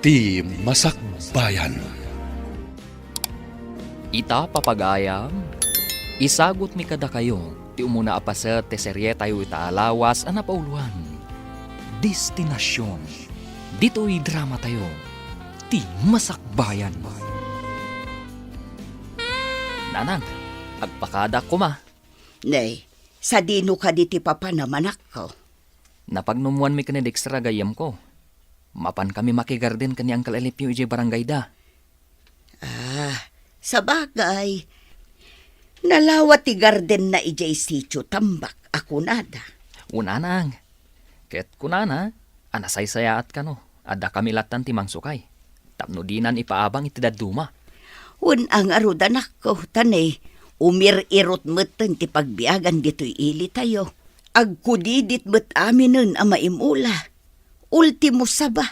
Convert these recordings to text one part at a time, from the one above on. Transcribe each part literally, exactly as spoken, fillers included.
Ti Masakbayan. Ita, papagayam, isagutmi kadakayo ti umuna a paset ti serietayo ita a lawas a napauloan, Destinacion. Ditoy dramatayo, Ti Masakbayan. Nanang, agpakadak koma. Nay, sadino kadi ti papanam, anakko? Napagnumoanmi ken ni Dexter a gayyemko. Mapankami makigarden ken ni Uncle Alipio idiay barangayda. Ah, sabagay. Nalawa ti gardenna idiay sitio Tambak a kunada. Wen, nanang. Ket kunana a nasaysayaat kano a dakami lattan ti mangsukay tapno dinan ipaabang iti dadduma. Wen a ngarud, anakko, ta ne, umir-irot metten ti pagbiagan ditoy ilitayo. Agkudidit met aminen a maimula. Ultimo saba,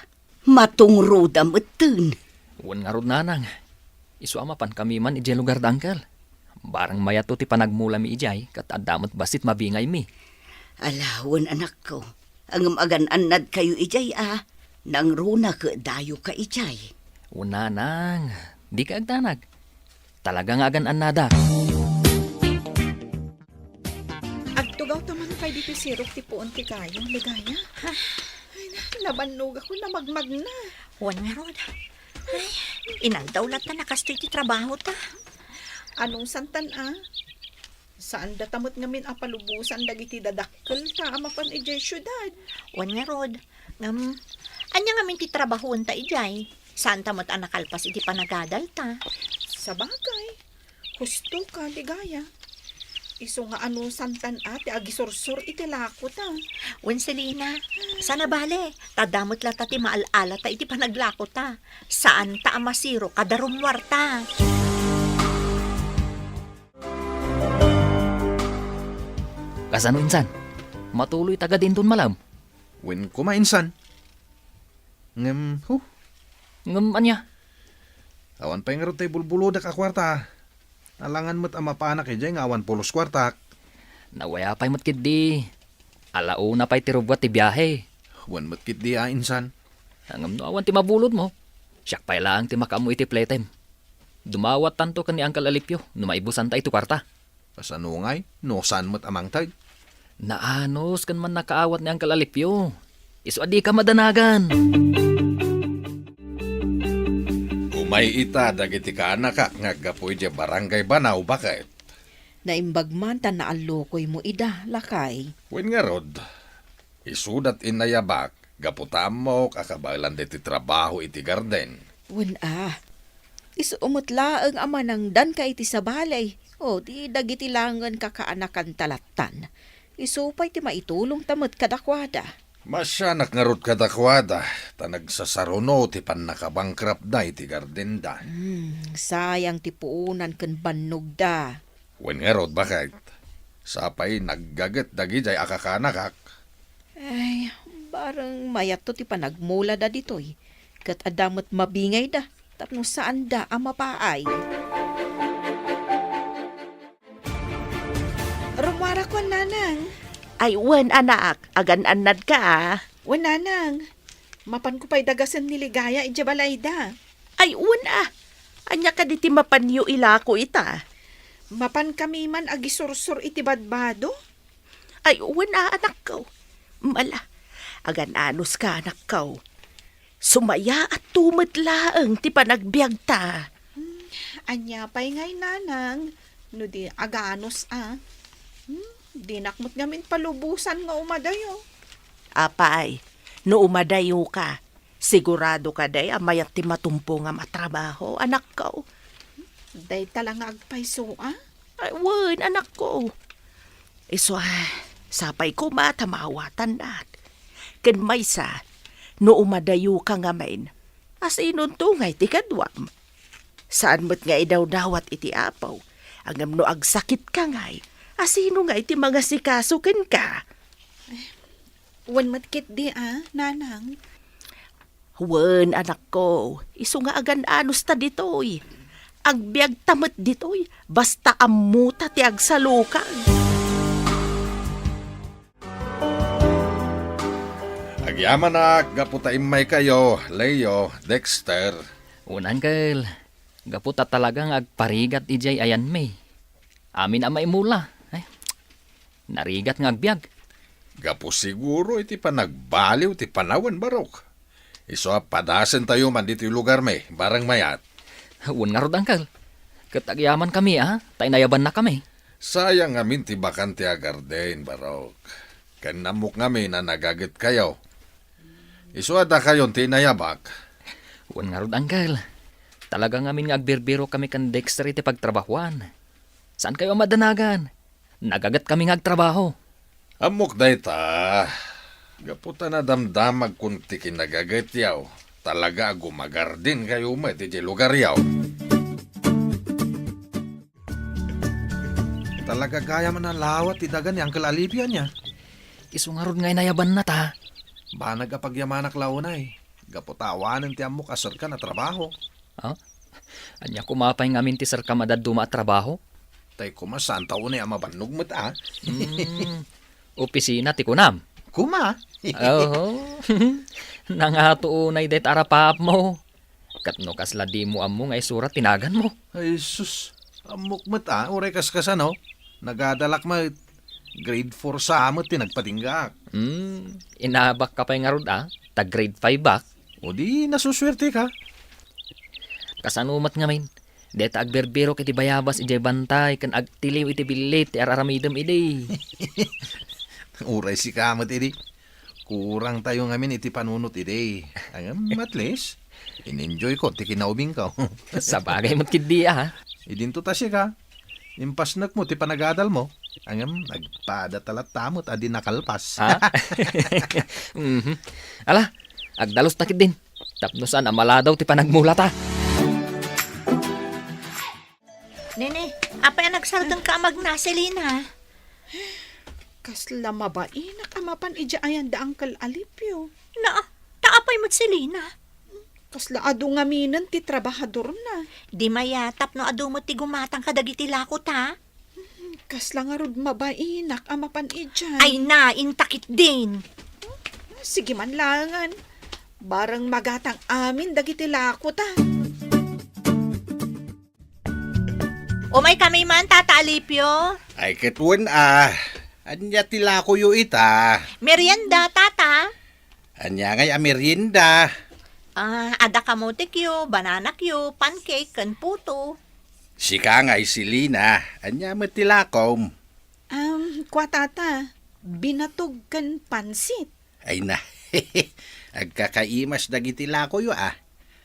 matungroda metten. Wen ngarud, nanang. Isu a mapankami man idiay lugar da Uncle. Barang mayatto ti panagmulami idiay, ket adda met bassit mabingaymi. Ala, wen, anakko. Ngem agan-annadkayo idiay a, nangruna ket dayoka idiay. Wen, nanang, dika agdanag. Talaga nga agan-annadak. Agtugaw ta man pay ditoy sirok ti puon ti kayo, Ligaya. Ay, nabannogak, namagmagna. Wen ngarud. Ay, inaldaw latta a kastoy ti trabaho ta. Anong santan, a? Saan data met ngamin a palubosan dagiti dadakkel ta a mapan idiay siudad. Wen ngarud. Ngem, ania ngamin ti trabahoen ta idiay? Saan ta met a nakalpas iti panagadal ta. Sabagay. Husto ka, Ligaya. Isu nga ano santan a ti agisursur iti lako ta. Wen, Selina, sana bale, ta adda met latta ti maal-ala ta iti panaglako ta. Saan ta a masiro kada rummuar ta. Kasano insan? Matuloy ta gad inton malem? Wen koma insan. Ngem, huh. Ngem ania? Awan pay ngarud tay bulbulodek a kuarta. Alangan met a mapanak idiay nga awan pulos kuartak. Nawaya pay met ketdi. Ala una pay ti rubbuat ti biahe. Wen met ketdi a insan. Ngem no awan ti mabulodmo, siak pay laeng ti makaammo iti pletem. Dumawattanto ken ni Uncle Alipio no maibusanta iti kuarta. Kasano ngay no saan met a mangted? Naanus ken mannakaawat ni Uncle Alipio. Isu a dika madanagan. Umay ita dagiti kaanakak nga aggapu idiay Barangay Banao, baket. Naimbag man ta naallokoymo ida, lakay. Wen ngarud, isudat inayabak gapu ta ammok a kabaelan daytoy trabaho iti garden. Wen a, isu met laeng a manangdanka iti sabali, o di dagiti laengen kakaanakan ta lattan. Isu pay ti maitulongta met kadakuada. Masianak ngarud kadakuada, ta nagsasaruno ti pannakabangkrapda iti gardenda. Hmm, sayang ti puonan ken bannogda. Wen ngarud, baket, sapay naggaget dagidiay a kakaanakak. Ay, bareng mayatto ti panagmulada ditoy, ket adda met mabingayda tapno saanda a mapaay. Rummuarakon, nanang. Ay, wen, anak, agan-annadka, a. Wen, nanang. Mapanko pay dagasen ni Ligaya idiay balayda. Ay, wen a. Ania kadi ti mapanyo ilako ita? Mapankami man agisursur iti badbado. Ay, wen a, anakko. Mala, agan-anuska, anakko. Sumayaatto met laeng ti panagbiagta. Hmm, ania pay ngay, nanang, no di aganus a? Hmm, dinak met ngamin palubosan nga umadayo. Apay, no umadayoka, sigurado kadi a mayat ti matumpo nga matrabaho, anakko? Dayta la nga agpayso a? Ay, wen, anakko. Isu a, sapay koma ta maawatannak. Ken maysa, no umadayoka ngamin, asinonto ngay ti kaduam? Saan met nga idawdawat iti Apo, ngem no agsakitka ngay, asino ngay ti mangasikaso kenka? Wen met ketdi a, nanang. Wen, anakko, isu nga agan-anusta ditoy. Agbiagta met ditoy, basta ammota ti agsalukag. Yamanak gapu ta immaykayo, Leo, Dexter. Wen, Uncle. Gapu ta talaga nga agparigat idiay ayanmi. Amin a maimula. Ay, narigat nga agbiag. Gapu siguro iti panagbaliw ti panawen, Barok. Isu a padasentayo man ditoy lugarmi, barang mayat. Wen ngarud, Uncle. Ket agyamankami, a, ta inayabannakami. Sayang ngamin ti bakante a garden, Barok. Ken ammok ngamin a nagagetkayo. Isu a dakayon ti inayabak. Wen ngarud, Uncle. Talaga ngamin nga agbirbirokami ken Dexter iti pagtrabahoan. Saankayo a madanagan. Nagagetkami nga agtrabaho. Ammok dayta. Gapu ta nadamdamagkon ti kinagagetyo, talaga a gumagardenkayo met iti lugaryo. Talaga gayam a nalawa ti daga ni Uncle Alipio, ania? Isu ngarud nga inayabanna ta. Banag a pagyamanak la unay, gapu ta awanen ti ammok a serkan a trabaho. Ha? Ania koma pay ngamin ti serkam a dadduma a trabaho? Tay koma, saanta unay a mabannog met a. Hmm, opisina ti kunam? Koma. Oho. Nangato unay dayta a rapaapmo. Ket no kasla dimo ammo nga isura ti naganmo. Ay, sus. Ammok met a, uray kaskasano. Nagadalak met. Grade four sa met ti nagpatinggak. Hmm, inabak ka pay ngarud a, ta grade five ak. O di, nasusuerteka. Kasano met ngamin? Dayta agbirbirok iti bayabas idiay bantay ken agtiliw iti billit ti ar-aramidem idi. Uray sika met idi. Kurangtayo ngamin iti panunot idi. Ngem, at least, in-enjoyko ti kinaubingko. Sabagay met ketdi a. Idinto ta sika. Impasnekmo ti panagadalmo. Ngem, agpadata latta met a di nakalpas. Ha? Mhm. Ala, agdalos ta ketdin. Tapno saan a maladaw ti panagmulata. Nene, apay a nagsardenka a magna, Selina? Kasla mabainak a mapan idiay ayan da Uncle Alipio. Na, ta apay met, Selina? Kasla adu ngaminen ti trabahadorna. Di maya, tapno adu met ti gumatang kadagiti lako ta. Kasla ngarud mabainak a mapan idiay. Ay na, inta ketdin. Sige man laengen. Barang magatang amin dagiti lako ta. Umaykami man, Tata Alipio. Ay, ket wen a. Ania ti lakoyo ita? Merienda, Tata. Ania ngay a merienda? Ah, adda kamotekyo, bananakyo, pancake, ken puto. Sika ngay, Selina, ania met ti lakom? Um, kua, Tata, binatog ken pansit. Ay na, agkakaimas dagiti lakoyo a.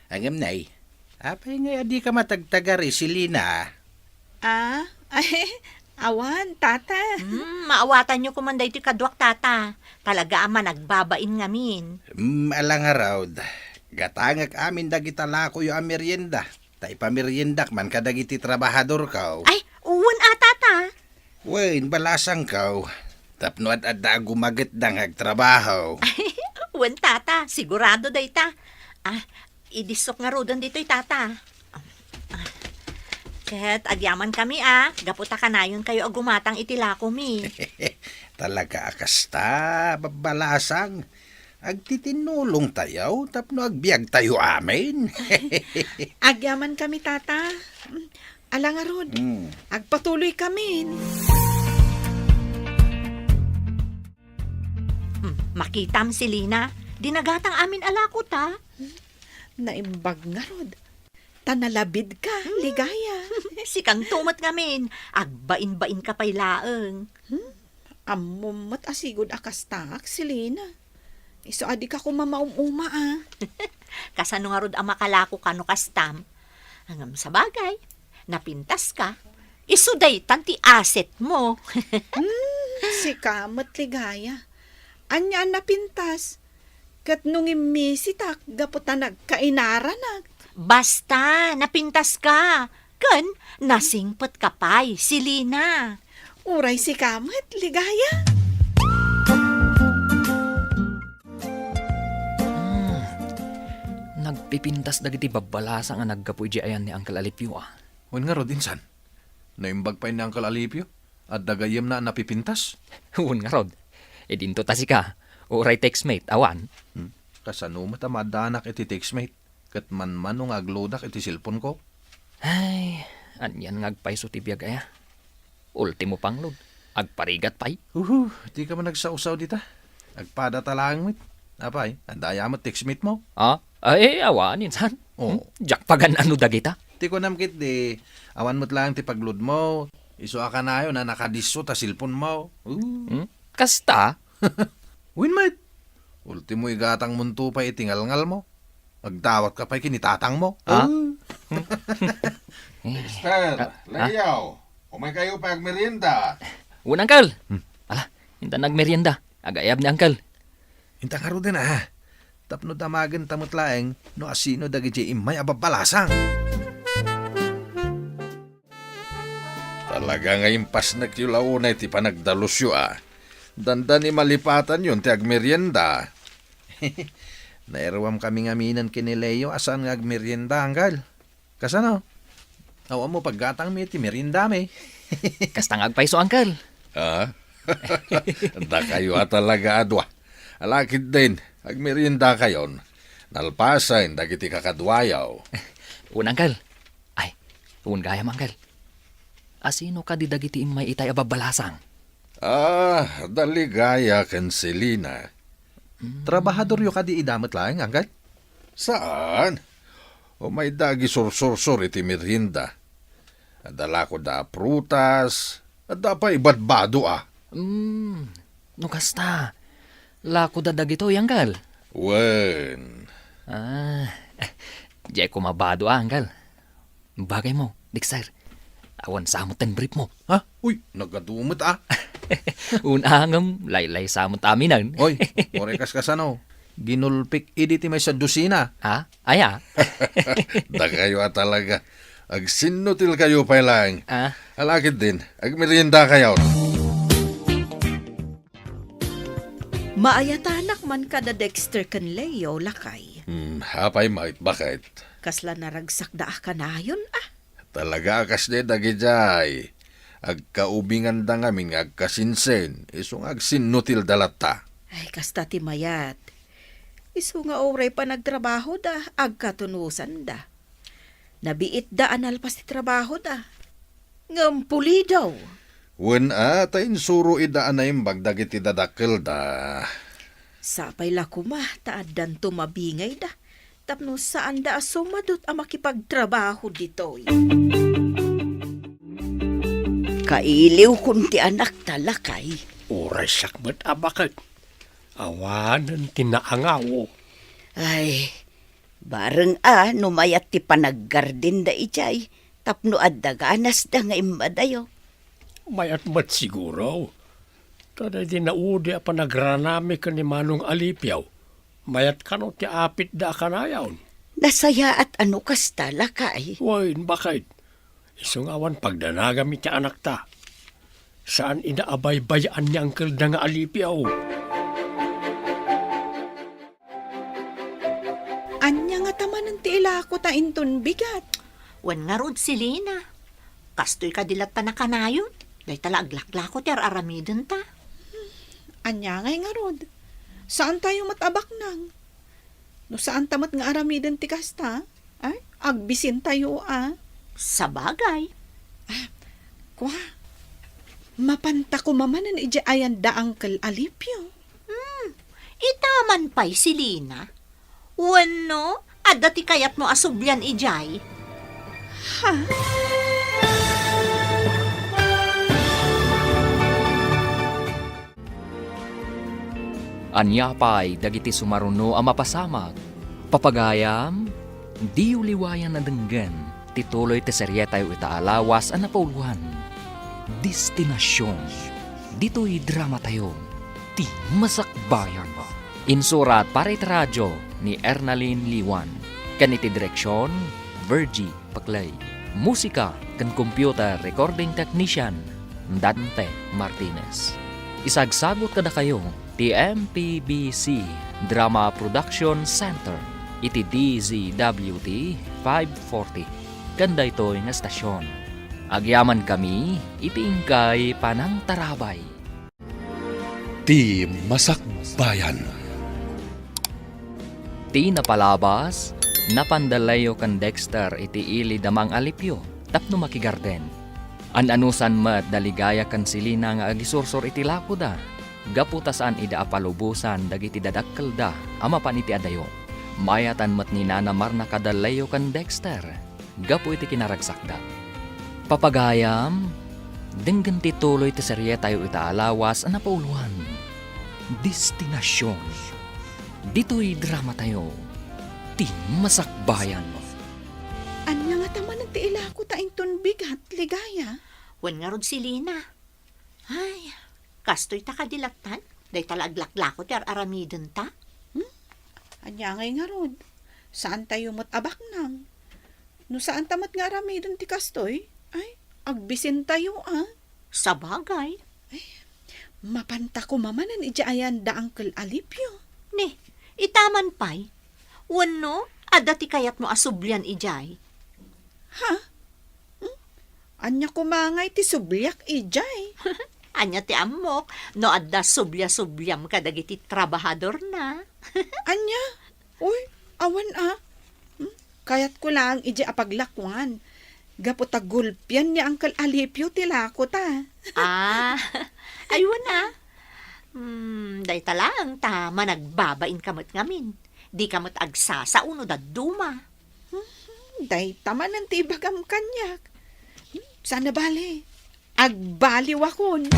Ngem nay, apay ngay a dika matagtagari, Selina? Ah, ay, awan, Tata. Hmm, maawatanyo koman daytoy kaduak, Tata. Talaga a managbabain ngamin. Hmm, ala ngarud. Gatangek amin dagita lakoyo a merienda. Ta ipameriendak man kadagiti trabahadorko. Ay, wen a, Tata. Wen, balasangko. Tapno ad-adda a gumagetda nga agtrabaho. Wen, Tata, sigurado dayta. Ah, idisok ngaruden ditoy, Tata. Ah, ket agyamankami a, gapu ta kanayonkayo a gumatang iti lakomi. Talaga a kasta, babbalasang. Agtitinnulongtayo tapno agbiagtayo amin. Agyamankami, Tata. Ala ngarud, hmm, agpatuloykamin. Hmm, makitam, Selina. Di nagatang amin a lako ta. Naimbag ngarud. Ta nalabidka, hmm, Ligaya. Sikanto met ngamin, agbainbainka pay laeng. Hmm? Ammom met a sigud a kastaak, Selina. Isu a dika koma maum-uma a. Kasano ngarud a makalakoka no kastam? Ngem sabagay, napintaska. Isu daytan ti assetmo. Hmm, sika met, Ligaya. Ania a napintas? Ket no ngimmisitak gapu ta nagkainaranak. Basta, napintaska. Ken nasingpetka pay, Selina. Uray sika met, Ligaya. Hmm. Nagpipintas dagiti babbalasang a naggapu idiay ayan ni Uncle Alipio a. Wen ngarud, insan? Naimbag pay ni Uncle Alipio? Adda gayyemna a napipintas? Wen ngarud. Idinto ta sika, Uray textmate, awan. Hmm? Kasano met a maaddanak iti textmate? Ket manmano nga agloadak iti cellphone-ko? Ay, anian nga agpayso ti biag aya. Ultimo pangload. Agparigat pay. Uhu, dika man agsawsaw dita. Agpadata laeng met. Apay, adda aya met textmate-mo? Ah? Ay, awan, insan. Oh. Hmm? Diak pagan-ano dagita. Ti kunam ketdi, awan met laeng ti pagload-mo. Isu a kanayon a nakadisso ta cellphone-mo. Uh. Hmm? Kasta? Wen met. Ultimo igatangmonto pay iti ngalngalmo. Agdawatka pay ken ni tatangmo. Ah? Uh. Dexter, ah, ah? Leo, umaykayo pay agmerienda. Wen, Uncle. Hmm. Ala, intan agmerienda. Agayab ni Uncle. Inta ngaruden, a. Tapno damagenta met laeng no asino dagiti immay a babbalasang. Talaga nga impasnekyo la unay ti panagdalusyo, a. Dandani malipatanyon ti agmerienda. Nairuam kami ngamin ken ni Leo a saan nga agmerienda, Uncle. Kasano? Awan mo paggatangmi ti meriendami. Kasta nga agpayso, Uncle. Ah? Dakayo a talaga a dua. Ala ketdin, agmeriendakayon. Nalpasen dagiti kakaduayo. Wen, Uncle. Ay, wen gayam, Uncle. Asino kadi dagiti immay itay a babbalasang? Ah, da Ligaya ken Selina. Mm. Trabahadoryo kadi ida met laeng, Uncle? Saan? Umayda agisursursor iti merienda. Adda lakoda a prutas, adda pay badbado, a. Mm, no kasta, lakoda dagitoy, Uncle? Wen. Ah, diay koma bado, a, Uncle. Bagaymo, Dexter. Awan sa met ten briefmo. Ha? Uy, nagadu met, a. Wen, ngem laylaysa met aminen. Oy, uray kaskasano. Ginulpik idi ti maysa dosina. Ha? Aya? Dakayo a talaga. Agsinnutilkayo pay laeng. Ah? Ala ketdin, agmeriendakayon. Maayatanak man kada Dexter ken Leo, lakay. Hmm, apay met, baket? Kasla naragsakda a kanayon, a. Talaga a kasdi dagidiay. Agkaubinganda ngamin nga agkasinsin, isu nga agsinnutilda latta. Ay, kasta ti mayat. Isu nga uray panagtrabahoda, agkatunusanda. Nabiitda a nalpas ti trabahoda. Ngem pulido. Wen a, ta insuro ida a naimbag dagiti dadakkelda. Sapay la koma ta addanto mabingayda tapno saanda a sumadot a makipagtrabaho ditoy. Kailiwkon ti anakta, lakay. Uray siak met a baket. Awanen ti naangaw. Ay, bareng a no mayat ti panaggardinda idiay tapno adda ganasda nga immadayo. Mayat met siguro. Ta daydi naudi a panagrarammi ken ni Manong Alipio, mayat kano ti apitda a kanayon. Nasayaat a no kasta, lakay. Wen, baket. Isu nga awan pagdanagam iti anakta. Saan ida a baybay-an ni angkelda nga Alipio. Ania ngata manen ti ilako ta inton bigat? Wen ngarud, Selina. Kastoy kadi latta a kanayon. Dayta la aglaklako ti ar-aramidenta. Ania ngay ngarud? Saantayo met a baknang. No saanta met nga aramiden ti kasta, ay, agbisintayo a. Sabagay. Ah, kua, mapanta koma manen idiay ayan da Uncle Alipio. Hmm, ita man pay, Selina. Wenno, adda ti kayatmo a sublian idiay? Ha? Ania pay dagiti sumaruno a mapasamak? Papagayam, diyo liwayan a denggen ti tuloy ti serietayo ita a lawas a napauluan, Destinacion. Ditoy dramatayo, ti Masakbayan. Insurat para iti radio ni Ernalyn Liwan, ken iti direksion, Virgie Paclay. Musika ken computer recording technician, Dante Martinez. Isagsagut kadakayo ti M P B C Drama Production Center iti D Z W T five forty ken daytoy nga estasion. Agyamankami iti inkay panangtarabay. T Ti Masakbayan. Ti napalabas, napan da Leo ken Dexter iti ili da Mang Alipio tapno makigarden. An-anusan met da Ligaya ken Selina nga agisursor iti lakoda, gapu ta saan ida a palubosan dagiti dadakkelda a mapan iti adayo. Mayatan met ni Nana Marna kada Leo ken Dexter gapu iti kinaragsakda. Papagayam, denggen ti tuloy ti serietayo ita a lawas a napauloan, Destinacion. Ditoy dramatayo, Ti Masakbayan. Ania ngata manen ti ilakota inton bigat, Ligaya? Wen ngarud, Selina. Ay, kastoy ta kadi lattan? Dayta la aglaklako ti ar-aramidenta? Hmm? Ania ngay ngarud? Saantayo met a baknang. No saanta met nga aramiden ti kastoy, ay, agbisintayo, a. Sabagay. Ay, mapanta koma manen idiay ayan da Uncle Alipio. Ni, ita man pay. Wenno, adda ti kayatmo a sublian idiay? Ha? Hmm? Ania koma ngay ti subliak idiay? Ania ti ammok no adda sublia-subliam kadagiti trabahadorna? Ania? Uy, awan a. Hmm? Kayatko laeng idiay a paglakuan. Gapu ta gulpian ni Uncle Alipio ti lakota. Ah, aywan a. Hmm, dayta laeng ta managbabain ka met ngamin. Di ka met agsasao no dadduma. Hmm, dayta manen ti ibagam kaniak. Hmm, saan a bale. Agbaliwakon.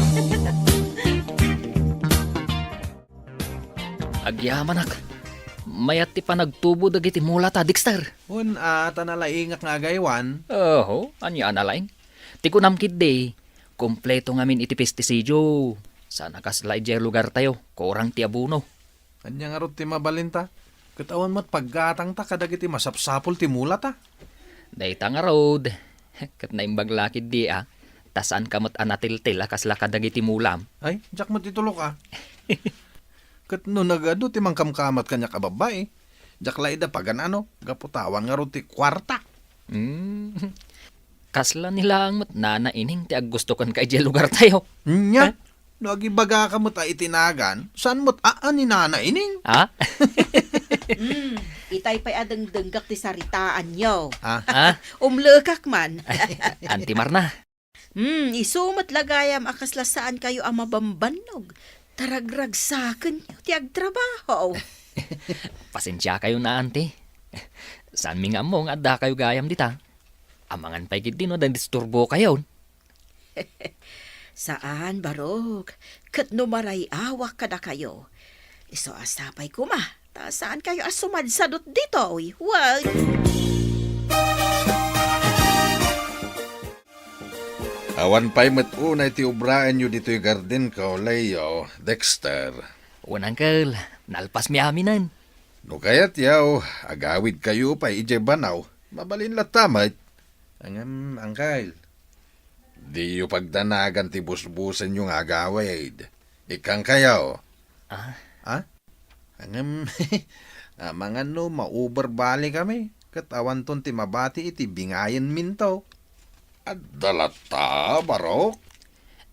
Agyamanak. Mayat ti panagtubo dagiti mulata, Dexter. Wen a, ta nalaingak nga agaywan. Oho, ania a nalaing? Ti kunam ketdi, kompleto ngamin iti pestisidio. Saan a kasla idiay lugartayo, kurang ti abono. Ania ngarud ti mabalinta? Ket awan met paggatangta kadagiti masapsapul ti mulata. Dayta ngarud, ket naimbag la ketdi a, ta saanka met a natiltil a kasla kadagiti mulam. Ay, diak met itulok a. Ket no nagadu ti mangkamkamat kaniak a babbai, diak la ida pagan-ano, gapu ta awan ngarud ti kuarta. Hmm. Kasla ni laeng met Nana Ining ti aggusto kenka idiay lugartayo. Nia? Eh? No agibagaka met a iti nagan, saan met a, a ni Nana Ining? Ha? Hmm, itay pay a dengdenggak ti saritaanyo. Ha? Ha? Umleekak man. Anti Marna. Hmm, isu met la gayam a kasla saankayo a mabambannog. Taragragsakenyo ti agtrabaho. Pasensiakayon a, Anti. Saanmi nga ammo nga addakayo gayam dita. Amangan pay ketdi no nadisturbokayon. Saan, barok. Ket no maray-awak kadakayo, isu a sapay koma, ta saankayo a sumadsadot ditoy. Wen. Awan pay met unay ti obraenyo ditoy gardenko, Leo, Dexter. Wen, Uncle, nalpasmi aminen. No kayatyo, agawidkayo pay idiay banaw. Mabalin latta met. Ngem, Uncle, diyo pagdanagan ti busbusenyo nga agawid. Ikkankayo. Ah? Ha? Ngem, amangan no ma-over bali kami, ket awanton ti mabati iti bingayenminto. Adda latta, barok?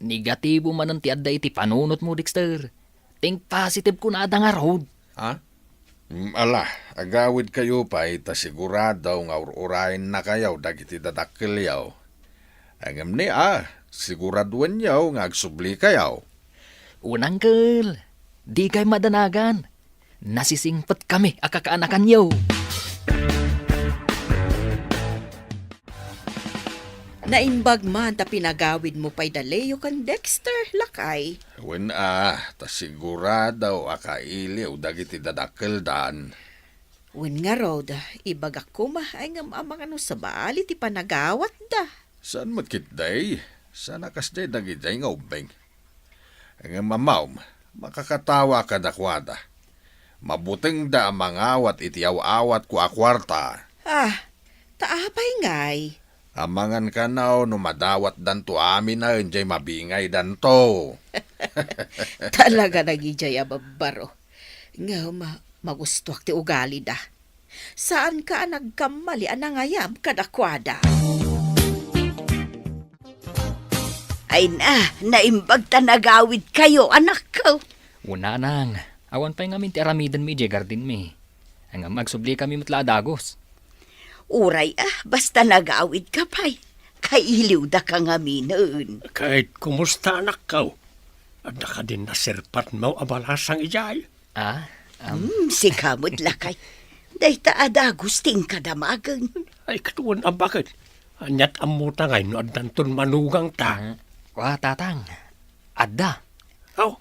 Negatibo manen ti adda iti panunotmo, Dexter. Think positive kunada ngarud. Ha? Mm, ala, agawidkayo pay ta sigurado nga ur-urayennakayo dagiti dadakkelyo. Ngem ni a, siguraduenyo nga agsublikayo. Wen, Uncle, dikay madanagan. Nasisingpetkami a kakaanakanyo. Naimbag man ta pinagawidmo pay da Leo ken Dexter, lakay. Wen a, ta sigurado a kailiw dagiti dadakkeldan. Wen ngarud, ibagak koma, ay ngem amangan no sabali ti panagawatda. Saan met ketdi? Saan a kasdiay dagidiay nga ubbing? Ngem ammom, makakatawa kadakuada. Mabutengda a mangawat iti aw-awatko a kuarta. Ah, ta apay ngay? Amangan kano no madawatdanto aminen jay mabingaydanto. Talaga nagidiay a babbaro. Ngem magustuak ti ugalida. Saanka a nagkammali a nangayab kadakuada. Ay na, naimbag ta nagawidkayo, anakko. Nanang, awan pay ngamin ti aramidenmi idiay gardenmi. Ngem agsublikami met la a dagus. Uray a, basta nagawidka pay. Kailiwdaka ngaminen. Ket kumusta, anakko? Adda kadin naserpatmo a balasang idiay? Ah, am. Hmm, sika met lakay. Dayta a dagus ti inka damagen. Ay, ket wen a baket. Aniat ammota ngay no addanton manugangta? Ah, wa, tatang. Adda. Aw,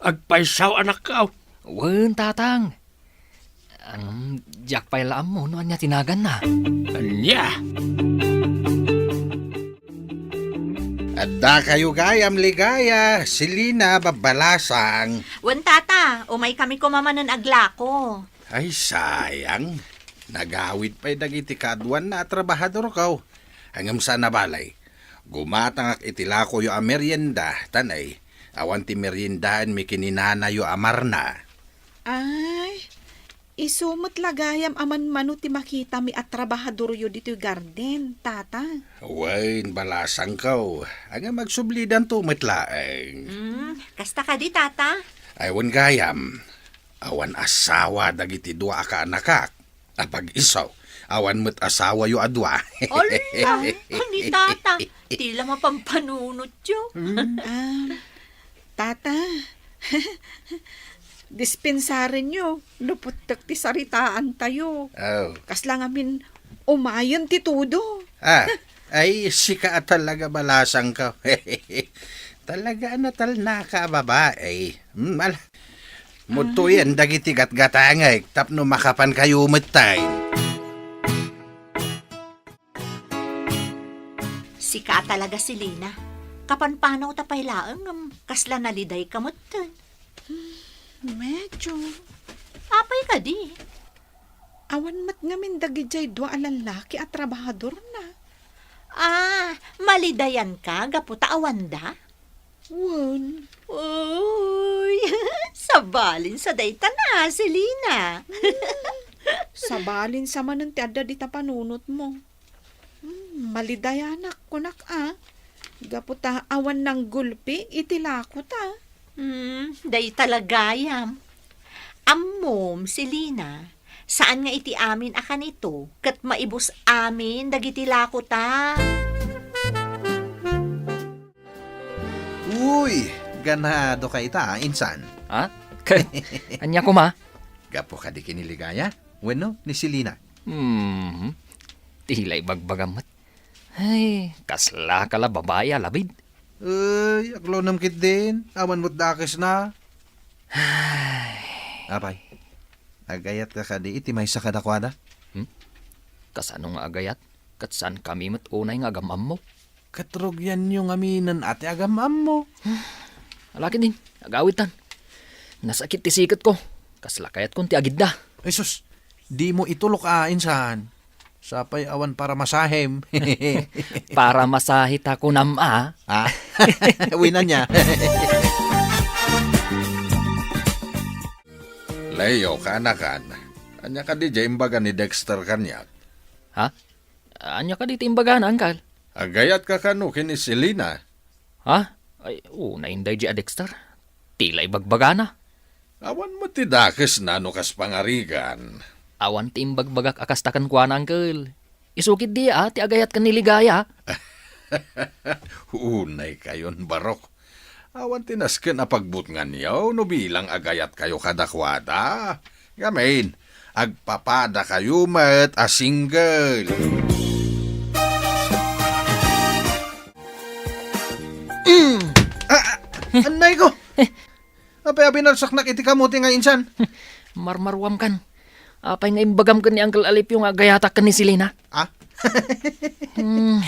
agpaysaw, anakko. Wen, tatang. Ang diak pay la ammo no ania ti naganna. Ania? Adda kayo gayam, Ligaya, Selina, Babbalasang. Wen, tata, umay kami koma manen aglako. Ay, sayang. Nagawid pay dagiti kaaduanna a trabahadorko. Ngem saan a balay. Gumatangak iti lakoyo a merienda, tan ay, awan ti meriendaenmi ken ni nanayo a Marna. Ay, isu met la gayam a manmano ti makitami a trabahadoryo ditoy garden, tata. Wen, balasangko. Ngem agsublidanto met laeng. Mm, kasta kadi, tata? Ay, wen gayam. Awan asawa dagiti dua a kaanakak. Apag-iso, awan met asawayo a dua. Ala, ni tata, ti la mapampanunotyo. Mm. Ah, tata, dispensarenyo, no puttek ti saritaantayo. Oh. Kasla ngamin umayen ti tudo. Ah, ay, sika a talaga balasangko. Talaga a natalnaka a babai. Mm, ala. Mudtoyen dagiti gatgatangek tapno makapankayo metten. Sika a talaga, Selina. Kapanpanawta pay laeng ngem kasla nalidayka metten. Medyo. Apay kadi? Awan met ngamin dagidiay dua a lallaki a trabahadorna. Ah, malidayanka gapu ta awanda? Wen. Uy, sabalinsa dayta na, Selina. Hmm, sabalinsa manen ti adda dita panunotmo. Hmm, malidayanak, kunak a. Gapu ta awan nanggulpi iti lakota. Hmm, dayta la gayam. Ammom, Selina, saan nga iti amin a kanito ket maibus amin dagiti lakota. Uy, ganado ka ita, insan. Ha? Ket ania koma? Gapu kadi ken ni Ligaya? Wenno ni Selina? Hmm. Ti la ibagbagam met. Ay, kasla ka la babai a labid. Ay, aglunem ketdin. Awan met dakesna. Ay. Apay, agayatka kadi iti maysa kadakuada? Hmm? Kasano nga agayat? Ket saankami met unay nga agam-ammo. Ket rugianyo ngaminen a ti agam-ammo. Ala ketdin, agawidtan. Nasakit ti siketko. Kasla kayatkon ti agidda. Ay sus, dimo itulok a, insan. Sapay awan paramasahem. Paramasahe ta kunam a. Ah? Wen ania? Leo, kaanakan. Ania kadi diay imbaga ni Dexter kaniak? Ha? Ania kadi ti imbagana, Uncle? Agayatka kano ken ni Selina? Ha? Ay, unay daydiay a Dexter. Ti la ibagbagana. Awan met ti dakesna no kas pangarigan. Awan ti imbagbagak a kasta kenkuana, Uncle. Isu ketdi a ti agayat ken ni Ligaya. Unay kayon, barok. Awan ti nasken a pagbutnganyo no bilang agayatkayo kadakuada. Ngamin, agpapadakayo met a single. Mm. Ah, ah, annay ko! Apay a binarsaknak iti kamote nga insan? Marmaruamkan. Apay nga imbagam ken ni Uncle Alipio nga agayatak ken ni Selina? Ah? Hmm.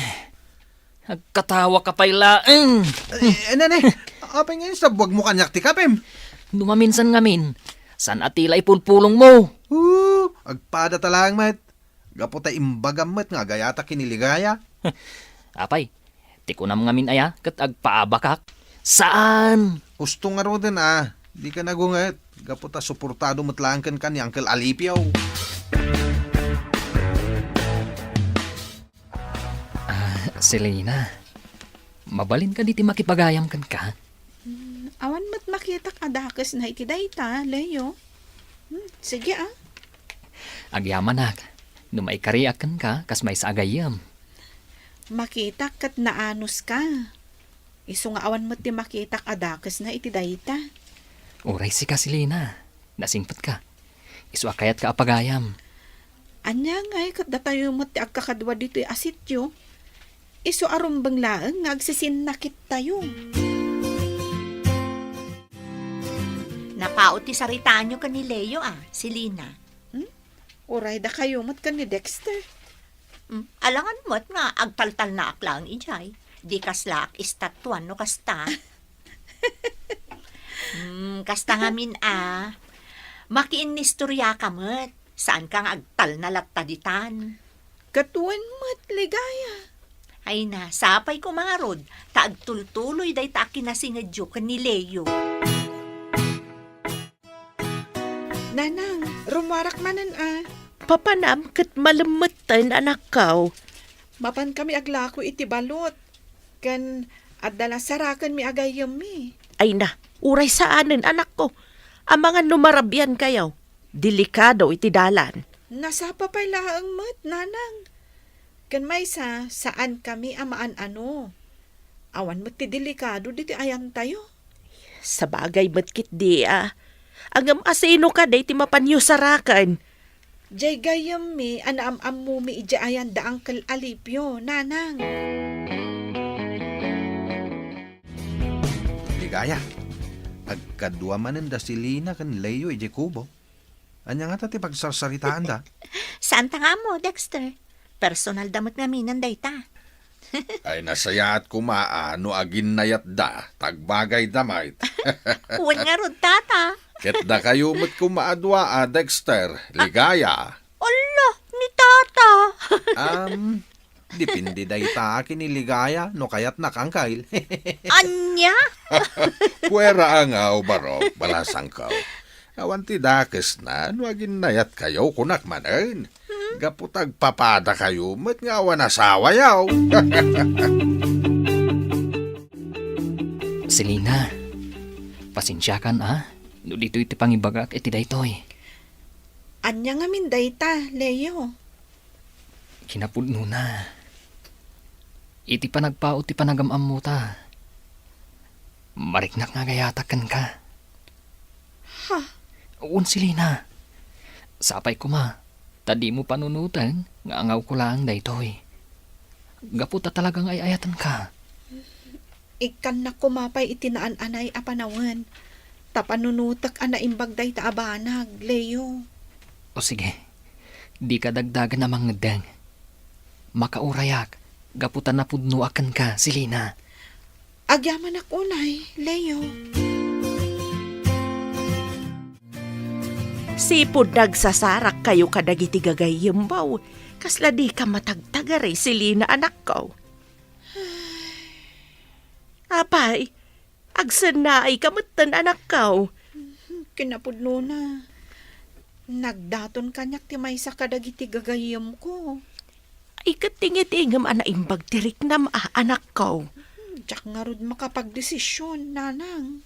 Agkatawa ka pay laeng. Eh, nene, apay nga insabwagmo kaniak ti kapem? No maminsan ngamin, saan a ti la ipulpulongmo? Oo, agpada ta laeng met. Gapu ta imbagam met nga agayatak ken ni Ligaya. Apay, ti kunam ngamin aya ket agpaabakak? Saan! Husto ngaruden a, dika nagunget. Gapu ta suportado met laeng kenka ni Uncle Alipio. Ah, Selina, mabalin kadi ti makipagayam kenka? Awan met makitak a dakesna iti dayta, Leo. Hmm, sige, ah. Agyamanak, no maikariak kenka, kas maysa a gayyem. Makitak ket naanuska. Isu nga awan met ti makitak a dakesna iti dayta. Uray sika, Selina. Nasingpetka. Isu a kayatka a pagayam. Ania ngay ket datayo met ti agkakadua ditoy a sitio? Isu a rumbeng laeng nga agsisinnakittayo. Napaot ti saritaanyo ken ni Leo, a, Selina. Hmm? Uray dakayo met ken ni Dexter. Hmm, alangan met nga agtaltalnaak laeng idiay. Di kaslaak istatuan no kasta. Hmm, kasta ngamin a. Makiinnistoriaka met. Saanka nga agtalna latta ditan. Ket wen met, Ligaya. Ay na, sapay koma ngarud, ta agtultuloy dayta a kinasingedyo ken ni Leo. Nanang, rummuarak manen a. Papanam ket malemmetten, anakko. Mapankami aglako iti balot. Ken adda la sarakenmi a gayyemmi. Ay na, uray saanen, anakko. Amangan no marabiankayo. Delikado iti dalan. Nasapa pay laeng met, Nanang. Ken maysa, saankami a maan-ano. Awan met ti delikado ditoy ayantayo. Sabagay met ketdi a. Ngem asino kadi ti mapanyo saraken? Diay gayyemmi a naam-ammomi idiay ayan da Uncle Alipio, Nanang. Ligaya, agkadua manen da Selina ken Leo idiay kubo. Ania ngata ti pagsarsaritaanda? Saanta nga ammo, Dexter. Personalda met ngaminen dayta. Ay, nasayaat koma a no aginnayatda, ta agbagayda met. Wen ngarud, Tata. Ket dakayo met koma a dua a Dexter, Ligaya. Ala, ni Tata. Um, depende dayta ken ni Ligaya no kayatnak, Uncle. Ania? Puera a nga, o Barok, balasangko. Awan ti dakesna no aginnayatkayo, kunak manen. Hmm? Gapu ta agpapadakayo met nga awan asawayo. Selina, pasensiakan a, no ditoy ti pangibagak iti daytoy. Ania ngamin dayta, Leo? Kinapudnona, iti panagpaut ti panagam-ammota, mariknak nga agayatak kenka. Ha? Wen, Selina. Sapay koma, ta dimo panunoten nga angawko laeng daytoy. Gapu ta talaga nga ay-ayatenka. Ikkannak koma pay iti naan-anay a panawen, ta panunotek a naimbag dayta a banag, Leo. O sige, dika dagdagen a mangeddeng. Makaurayak gapu ta napudnoak kenka, Selina. Agyamanak unay, Leo. Sipud nagsasarakkayo kadagiti gagayyemmo, kasla dika matagtagari, Selina, anakko. Apay, agsennaayka metten, anakko. Kinapudnona, nagdaton kaniak ti maysa kadagiti gagayyemko. Ay, ket tingitingem a naimbag ti riknam a, anakko. Diak ngarud makapagdesisyon, Nanang.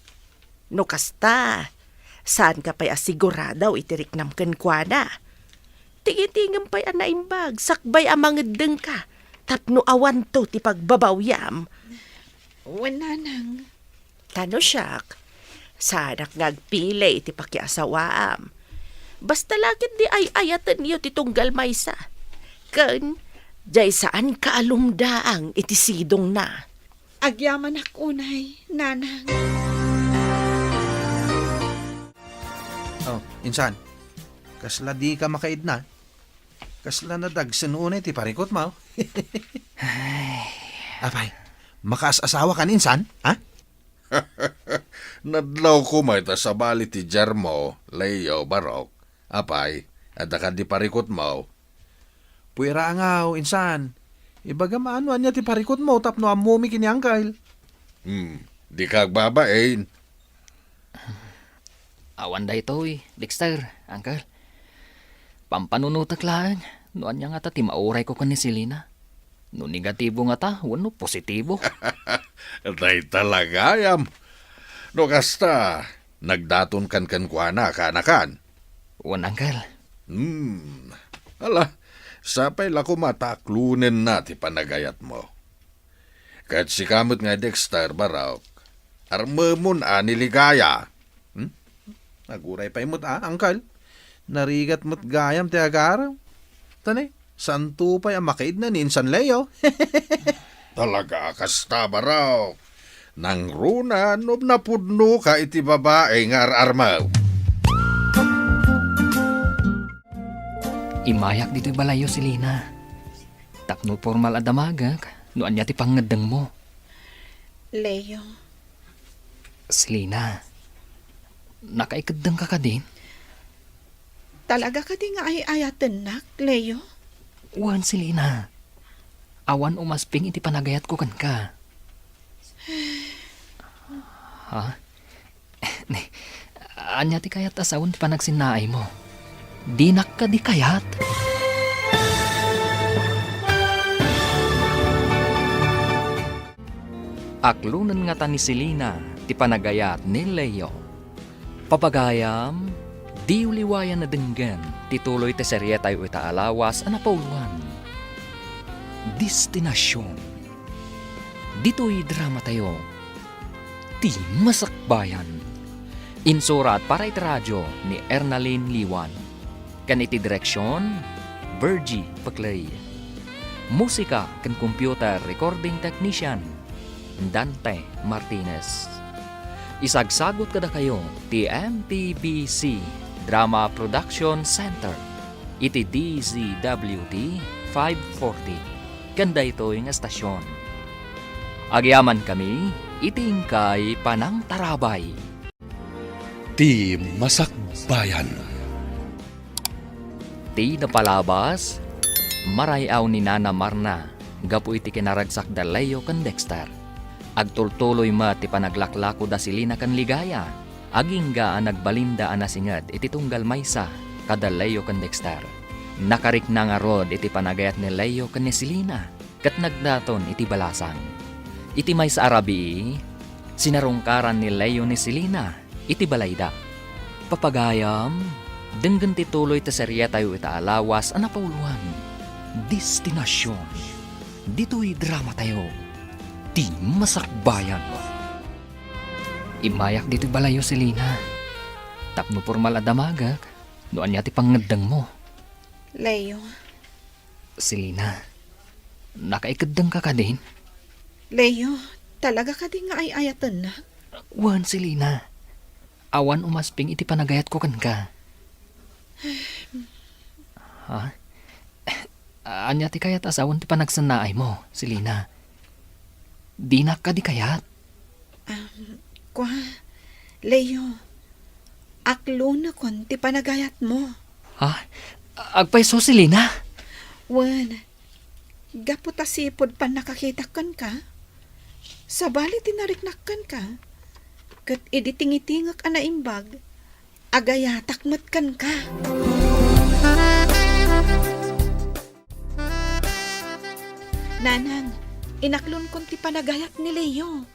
No kasta, saanka pay a sigurado iti riknam kenkuana. Tingitingem pay a naimbag, sakbay a mangeddengka, tapno awanto ti pagbabawyam. Wen, Nanang. Ta no siak, saanak nga agpili iti pakiasawaam. Basta la ketdi ay-ayatenyo ti tunggal maysa. Ken, diay saanka a lumdaang iti sidongna. Agyamanak unay, Nanang. Oh, insan. Kasla dika makaidna? Kasla nadagsen unay ti parikutmo? Ay. Apay, makaas-asawakan insan, ha? Nadlaw koma ita sabali ti Jermo, Leo, Barok. Apay, adda kadi parikutmo? Puera a ngaw, insan. Ibagam a no ania ti parikutmo tapno ammomi ken ni Uncle. Hmm, dika agbabain. Awan daytoy, Dexter, Uncle. Pampanunotek laeng no ania ngata ti maurayko ken ni Selina. No negatibo ngata wenno positibo. Dayta la gayam. No kasta, nagdatonkan kenkuana, kaanakan? Wen, Uncle. Hmm. Ala, sapay la koma ta aklonenna ti panagayatmo. Ket sika met nga Dexter, Barok, armemon a ni Ligaya. Hmm? Aguray pay met a, Uncle. Narigat met gayam ti agarem. Tani, santo pay a makaidna ni insan Leo. Talaga a kasta, Barok. Nangruna no napudnoka iti babai nga ar-armew. Immayak ditoy balayyo, Selina. Tapno pormal a damagek no ania ti pangngeddengmo. Leo. Selina, nakaikeddengka kadin? Talaga kadi nga ay-ayatennak, Leo? Wen, Selina. Awan umasping iti panagayatko kenka. Ha? Ania ti kayat a sawen ti panagsinnaaymo? Dinak kadi kayat? Aklonen ngata ni Selina ti panagayat ni Leo. Papagayam, diyo liwayan a denggen ti tuloy ti serietayo ita a lawas a napauluan. Destinasion. Ditoy dramatayo, Ti Masakbayan. Insurat para iti radio ni Ernalyn Liwan. Ken iti direksion, Virgie Peclay. Musika ken computer recording technician, Dante Martinez. Isagsagut kadakayo ti M P B C Drama Production Center iti D Z W T five forty ken daytoy nga estasion. Agyamankami iti inkay panangtarabay. Ti Masakbayan. Ti napalabas, maray-aw ni Nana Marna gapu iti kinaragsak da Leo ken Dexter. Agtultuloy met ti panaglaklako da Selina ken Ligaya, agingga a nagbalinda a nasinget iti tunggal maysa kada Leo ken Dexter. Nakarikna ngarud iti panagayat ni Leo ken ni Selina ket nagdaton iti balasang. Iti maysa a rabii, sinarungkaran ni Leo ni Selina iti balayda. Papagayam, denggen ti tuloy ti serietayo ita a lawas a napauluan. Destinasion. Ditoy dramatayo, Ti Masakbayan. Immayak ditoy balayyo, Selina. Tapno pormal a damagek, no ania ti pangngeddengmo. Leo. Selina, nakaikeddengka kadin? Leo, talaga kadi nga ay-ayatennak? Wen, Selina. Awan umasping iti panagayatko kenka. Ha? Ania ti kayat a sawen ti panagsennaaymo, Selina? Dinak kadi kayat? Um, kua, Leo, aklonekon ti panagayatmo. Ha? Agpayso, Selina? Wen, gapu ta sipud pannakakitak kenka, sabali ti nariknak kenka, ket idi tingitingek a naimbag, agayatak met kenka. Nanang, inaklonkon ti panagayat ni Leo.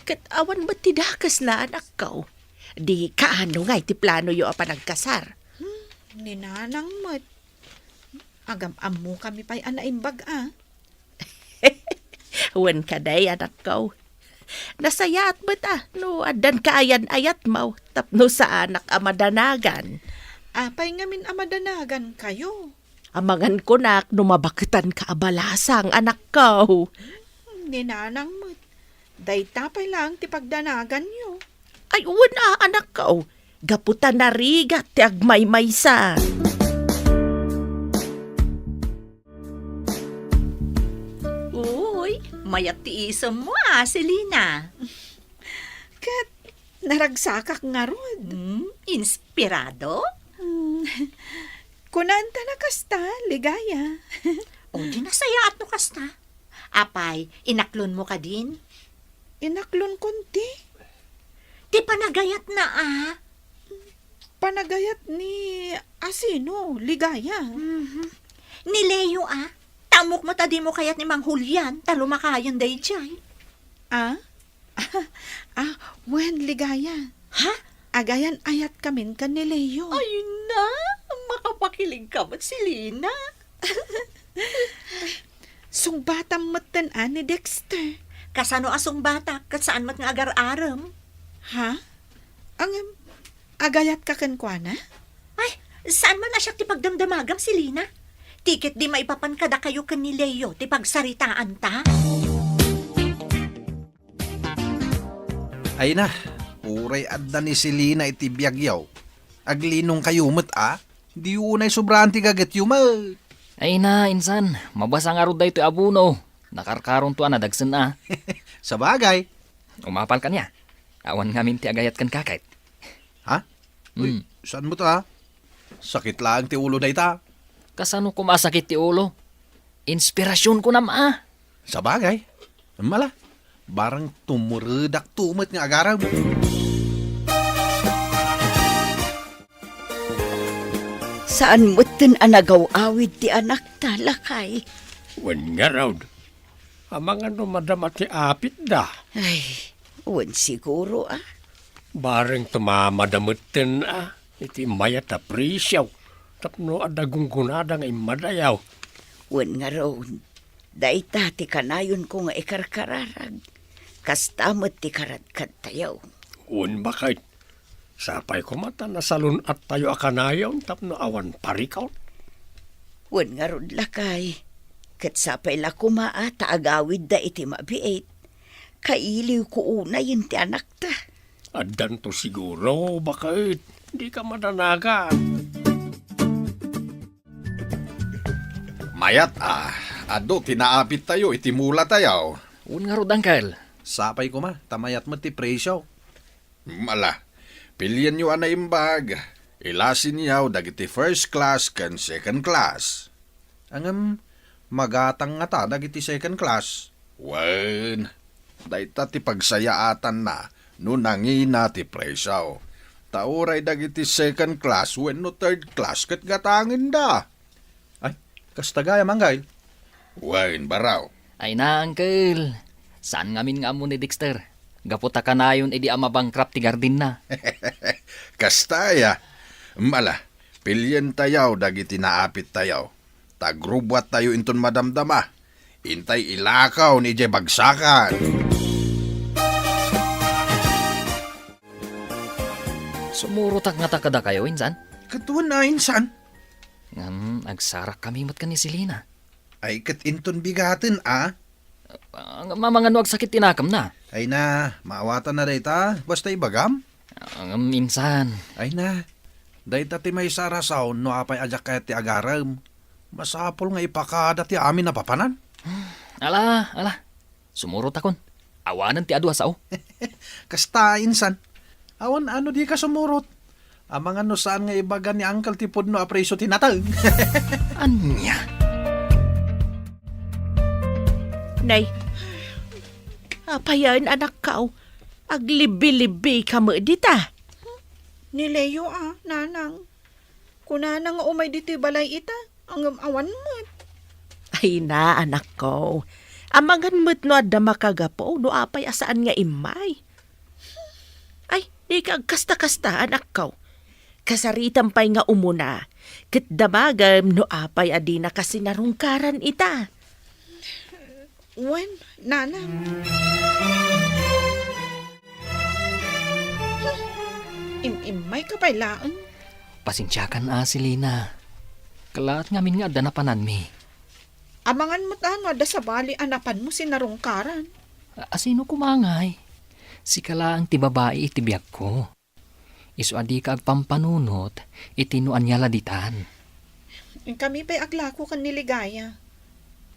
Ket awan met ti dakesna, anakko. Di kaano ngay ti planoyo a panagkasar? Hmm, ni Nanang met. Agam-ammokami pay a naimbag a. Wen kadi, anakko. Nasayaat met a no addanka ayan-ayatmo tapno saanak a madanagan. Apay ngamin a madanagankayo? Amangan kunak no mabaketanka a balasang, anakko. Hmm, ni Nanang met. Dayta pay laeng ti pagdanaganyo. Ay, wen a, anakko. Gapu ta narigat ti agmaymaysa. Uy, mayat ti isemmo a, Selina. Ket naragsakak ngarud. Hmm, inspirado? Hmm. Kunanta na kasta, Ligaya. O, di nasayaat no kasta. Apay, inaklonmo kadin? Inaklonkon ti? Ti panagayatna a. Panagayat ni asino, Ligaya? Mhm. Ni Leo a. Ta ammok met a dimo kayat ni Mang Julian ta lumakayen daydiay. A? Ah, wen, Ligaya. Ha? Agayan-ayatkamin ken ni Leo. Ay na, makapakiligka met, Selina. Sungbatam metten a ni Dexter. Kasano a sungbatak? Ket saan met nga agar-arem? Ha? Ngem, agayatka kenkuana? Ay, saan man a siak ti pagdamdamagam, Selina? Ti ketdi maipapan kadakayo ken ni Leo ti pagsaritaanta? Ay na, uray adda ni Selina iti biagyo. Aglinongkayo met a, di unay sobraan ti gagetyo met. Ay na, insan, mabasa ngarud daytoy a buno. Nakarkaronto a nadagsen a. Sabagay. Umapal kaniak. Awan ngamin ti agayat kenka ket. Ha? Uy, hmm. Saan met a? Sakit laeng ti ulo dayta. Kasano koma a sakit ti ulo? Inspirasionko koma a. Sabagay. Mala, barang tumuredakto met nga agarem. Saan metten a nagaw-awid ti anakta, lakay? Wen ngarud. Amangan no madama ti apitda. Ay, wen siguro, a. Bareng tumamada metten, a, iti mayat a presio tapno adda gunggonada nga immadayaw. Wen ngarud, dayta ti kanayonko nga ikarkararag. Kasta met ti karadkadtayo. Wen, baket. Sapay koma ta nasalun-attayo a kanayon tapno awan parikut. Wen ngarud, lakay, ket sapay la koma a ta agawidda iti mabiit. Kailiwko unayen ti anakta. Addanto siguro, baket. Dika madanagan. Mayat a, adu ti naapittayo iti mulatayo. Wen ngarud, uncle. Sapay koma, ta mayat met ti presio. Mala, pilienyo a naimbag. Ilasinyo dagiti first class ken second class. Ngem, magatang ngata dagiti second class? Wen, dayta ti pagsayaatanna no nangina ti presio. Ta uray dagiti second class wenno third class ket gatangenda. Ay, kasta gayam, Anggail? Wen, baro. Ay na, uncle. Saan ngamin nga ammo ni Dexter? Gapu ta kanayon idi a mabankrupt ti gardenna. Kasta aya. Mala, pilientayo dagiti naapittayo. Ta agrubuattayo inton madamdama. Intay ilakaw ni idiay bagsakan. Sumurotak ngata kadakayo, insan? Ket wen a, insan. Ngem, agsarakkami met ken ni Selina. Ay, ket inton bigaten a? Ah, mamangano agsakit ti nakemna? Ay na, maawatanna dayta, basta ibagam. Ah, ngem, insan. Ay na, dayta ti maysa a rason no apay a diak kayat ti agarem. Masapul nga ipakada ti amin a papanan. Ala, ala. Sumurotakon. Awanen ti adu a sao. Kasta, insan. Awan a no dika sumurot. Amangan no saan nga ibaga ni Uncle ti pudno a presio ti nateng. Ania? Nay, apayen, anakko? Aglibbi-libbika met dita. Ni Leo a, nanang. Kunana nga umay ditoy balay ita, ngem awan met. Ay na, anakko. Amangan met no adda makagapu no apay a saan nga immay. Ay, dika agkasta-kasta, anakko. Kasaritam pay nga umuna, ket damagem no apay a dinaka sinarungkaran ita. Wen, nanang. Im-immayka pay laeng. Pasensiakan a, Selina. Kalaat ngamin nga adda napananmi. Amangan met a no adda sabali a napanmo sinarungkaran. A-, asino koma ngay? Sika laeng ti babai iti biagko. Isu a dika agpampanunot iti no ania la ditan. Inkami pay aglako ken ni Ligaya.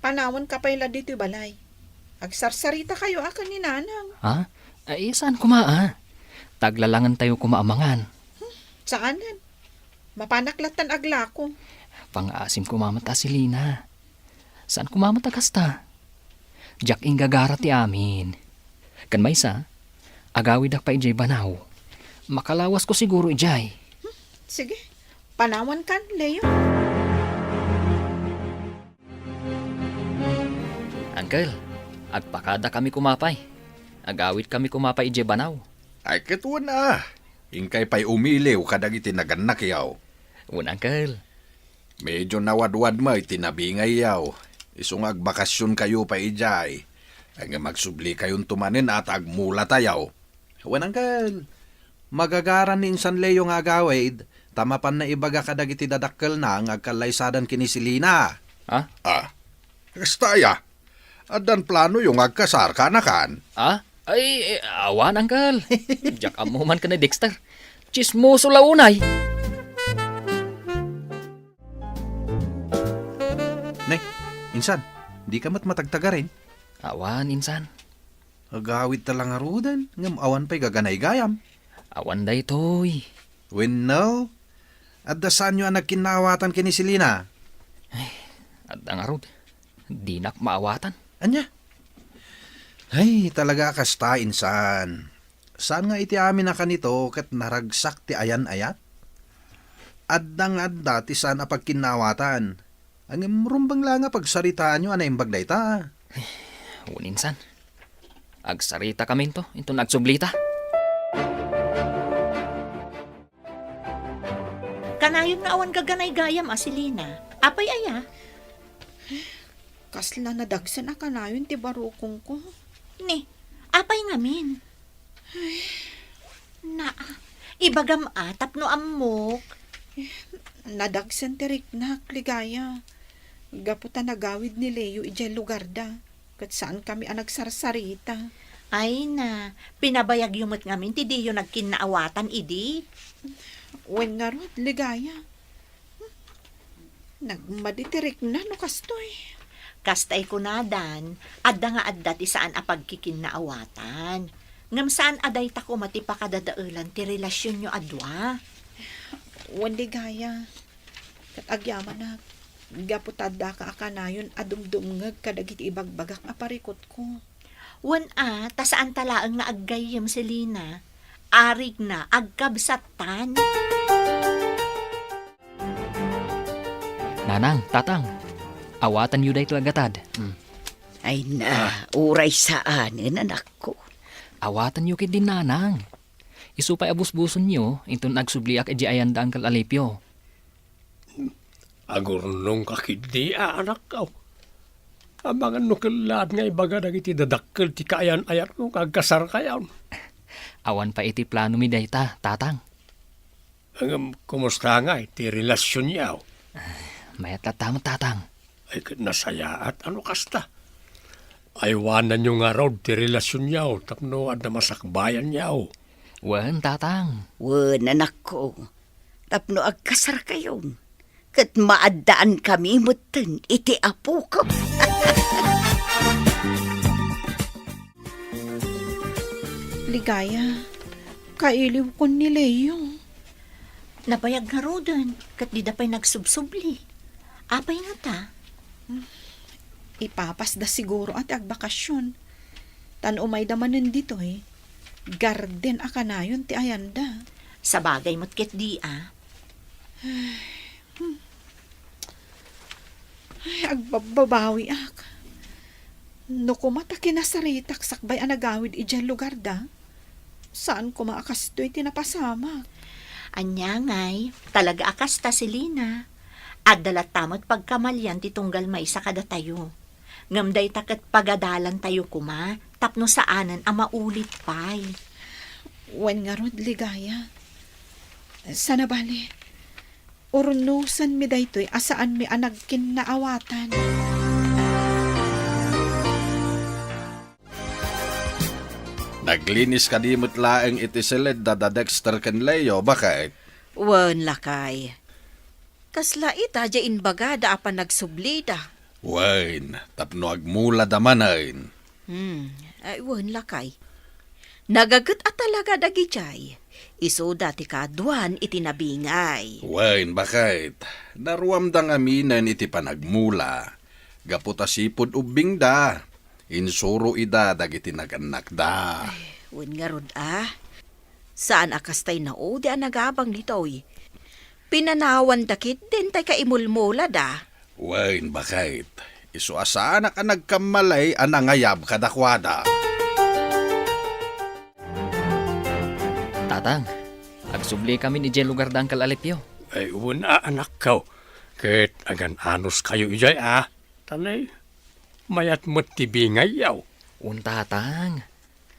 Panawanka pay la ditoy balay. Agsarsaritakayo a ken ni nanang. Ha? Ay, saan koma a? Ta aglalangentayo koma a mangan. Hmm, saanen. Mapanak lattan aglako. Pangaasim koma met a, Selina. Saan koma met a kasta? Diak inggagara ti amin. Ken maysa, agawidak pay idiay banaw. Makalawasko siguro idiay. Hmm, sige. Panawankan, Leo. Uncle, agpakadakami koma pay. Agawitkami koma pay idiay banaw. Ay, ket wen a. Inkay pay umiliw kadagiti nagannakyo. Wen, Uncle. Medyo nawadwad met ti nabingayyo. Isu nga agbakasionkayo pay idiay. Ngem agsublikayon manen a ta agmulatayo. Wen, Uncle. Magagaran ni insan Leo nga agawid, ta mapanna ibaga kadagiti dadakkelna nga agkallaysadan ken ni Selina. Ha? Ah, kasta aya. Addan planoyo nga agkasar, kanakan? Ha? Ay, eh, awan, Uncle. Diak ammo man ken ni Dexter. Tsismoso la unay. Ne, insan, dika met matagtagarin? Awan, insan. Agawidta la ngaruden, ngem awan pay gaganaygayam. Awan daytoy. Wenno, adda saanyo a nagkinnaawatan ken ni Selina? Ay, adda ngarud. Dinak maawatan. Ania? Ay, talaga a kasta, insan. Saan nga iti amin a kanito ket naragsak ti ayan-ayat? Adda nga adda ti saan a pagkinnaawatan. Ngem rumbeng la nga pagsaritaanyo a naimbag dayta. Wen, insan. Agsaritakaminto, inton agsublita. Kanayon nga awan gaganaygayam a Selina. Apay aya? Kasla nadagsen a kanayon ti barukongko. Ni, apay ngamin? Ay. Naa, ibagam a tapno ammok. Nadagsen ti riknak, Ligaya. Gapu ta nagawid ni Leo idiay lugarda, ket saankami a nagsarsarita. Ay na, pinabayagyo met ngamin ti diyo nagkinnaawatan idi? Wen ngarud, Ligaya. Nagmadi ti rikna no kastoy. Kastay kunadan, adda nga adda ti saan a pagkikinnaawatan. Ngem saan a dayta koma ti pakadadaelan ti relasionyo a dua. Wen, Ligaya, ket agyamanak, gapu ta addaka a kanayon a dumdumngeg kadagiti ibagbagak a parikutko. Wen a, ta saanta laeng nga aggayyem, Selina. Arigna, agkabsattan. Nanang, Tatang, awatanyo daytoy a gatad. Mm. Ay na, Ah. uray saanen, anakko. Awatanyo ketdi, Nanang. Isu pay a busbusonyo, inton agsubliak idiay ayanda, Uncle Alipio. Agurnongka ketdi a, anakko. Amangan no kellaat nga ibaga dagiti dadakkel ti kaayan-ayatmo nga agkasarkayon. Awan pay iti planomi dayta, Tatang. Ngem, kumusta ngay ti relasionyo? Mayat latta met, Tatang. Ay, ket nasayaat a no kasta. Aywananyo ngarud ti relasionyo tapno adda masakbayanyo. Wen, Tatang. Wen, anakko, tapno agkasarkayon, ket maaddaankami metten iti apoko. Ligaya, kailiwkon ni Leo. Nabayag ngaruden, ket dida pay nagsubsubli. Apay ngata? Ipapasda siguro a ti agbakasion. Tan umayda manen ditoy, garden a kanayon ti ayanda. Sabagay met ketdi a. Hmm. Ay, agbabbabawiak. No koma ta kinasaritak sakbay a nagawid idiay lugarda, saan koma a kastoy ti napasamak. Ania ngay, talaga a kasta, Selina. Adda latta met pagkamalian ti tunggal maysa kadatayo. Ngem dayta ket pagadalantayo koma tapno saanen a maulit pay. Wen ngarud, Ligaya. Sana bale, urnusenmi daytoy a saanmi a nagkinnaawatan. Naglinis kadi met laeng iti siled da Dexter ken Leo, baket? Wen, lakay. Kasla ita diay imbagada a panagsublida. Wen, tapno agmulada manen. Hmm, ay, wen, lakay. Nagaget a talaga dagidiay. Isuda ti kaaduan iti nabingay. Wen, baket. Naruamda ngaminen iti panagmula. Gapu ta sipud ubbingda, insuro ida dagiti nagannakda. Ay, wen ngarud a. Saan a kastay naudi a nagabang ditoy. Pinanawanda ketdin tay kaimulmulada. Wen, baket. Isu a saanak a nagkammalay a nangayab kadakuada. Tang, agsubli kami ni Jay lugar da Uncle Alipio. Ay, wen a, anakko. Ket agan-anos kayo idiay, a? Tanay, mayat met ti bingayyo. Wen, Tatang.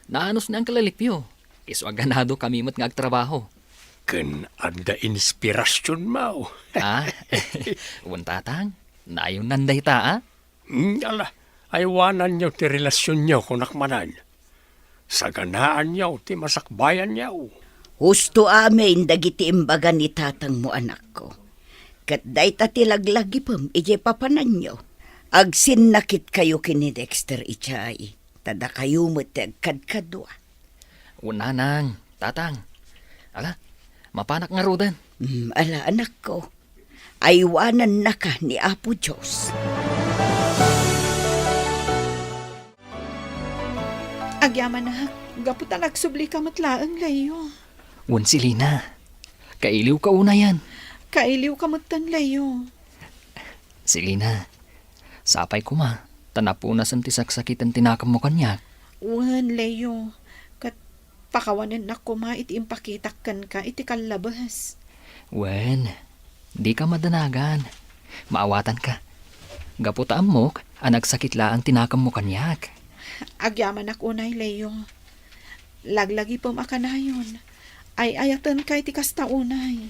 Naanos ni Uncle Alipio. Isu a ganado kami met nga agtrabaho. Ken adda inspirasionmo. Ah? Wen, Tatang. Naayonnan dayta, a? Hmm, ala, aywananyo ti relasionyo, kunak manen. Saganaanyo ti masakbayanyo. Husto amin dagiti imbaga ni tatangmo, anakko. Ket dayta ti laglagipem idiay papananyo. Agsinnakitkayo ken ni Dexter idiay, ta dakayo met ti agkadkadua. O, Nanang, Tatang. Ala, mapanak ngaruden. Mm, ala, anakko. Aywanannaka ni Apo Dios. Agyamanak, gapu ta nagsublika met laeng, Leo. Wen, Selina. Kailiwka unayen. Kailiwka metten, Leo. Selina, sapay koma, ta napunasen ti saksakiten ti nakemmo kaniak. Wen, Leo, ket pakawanennak koma iti impakitak kenka iti kallabes. Wen, dika madanagan. Maawatanka. Gapu ta ammok a nagsakit laeng ti nakemmo kaniak. Agyamanak unay, Leo. Laglagipem a kanayon. Ay-ayatenka iti kasta unay.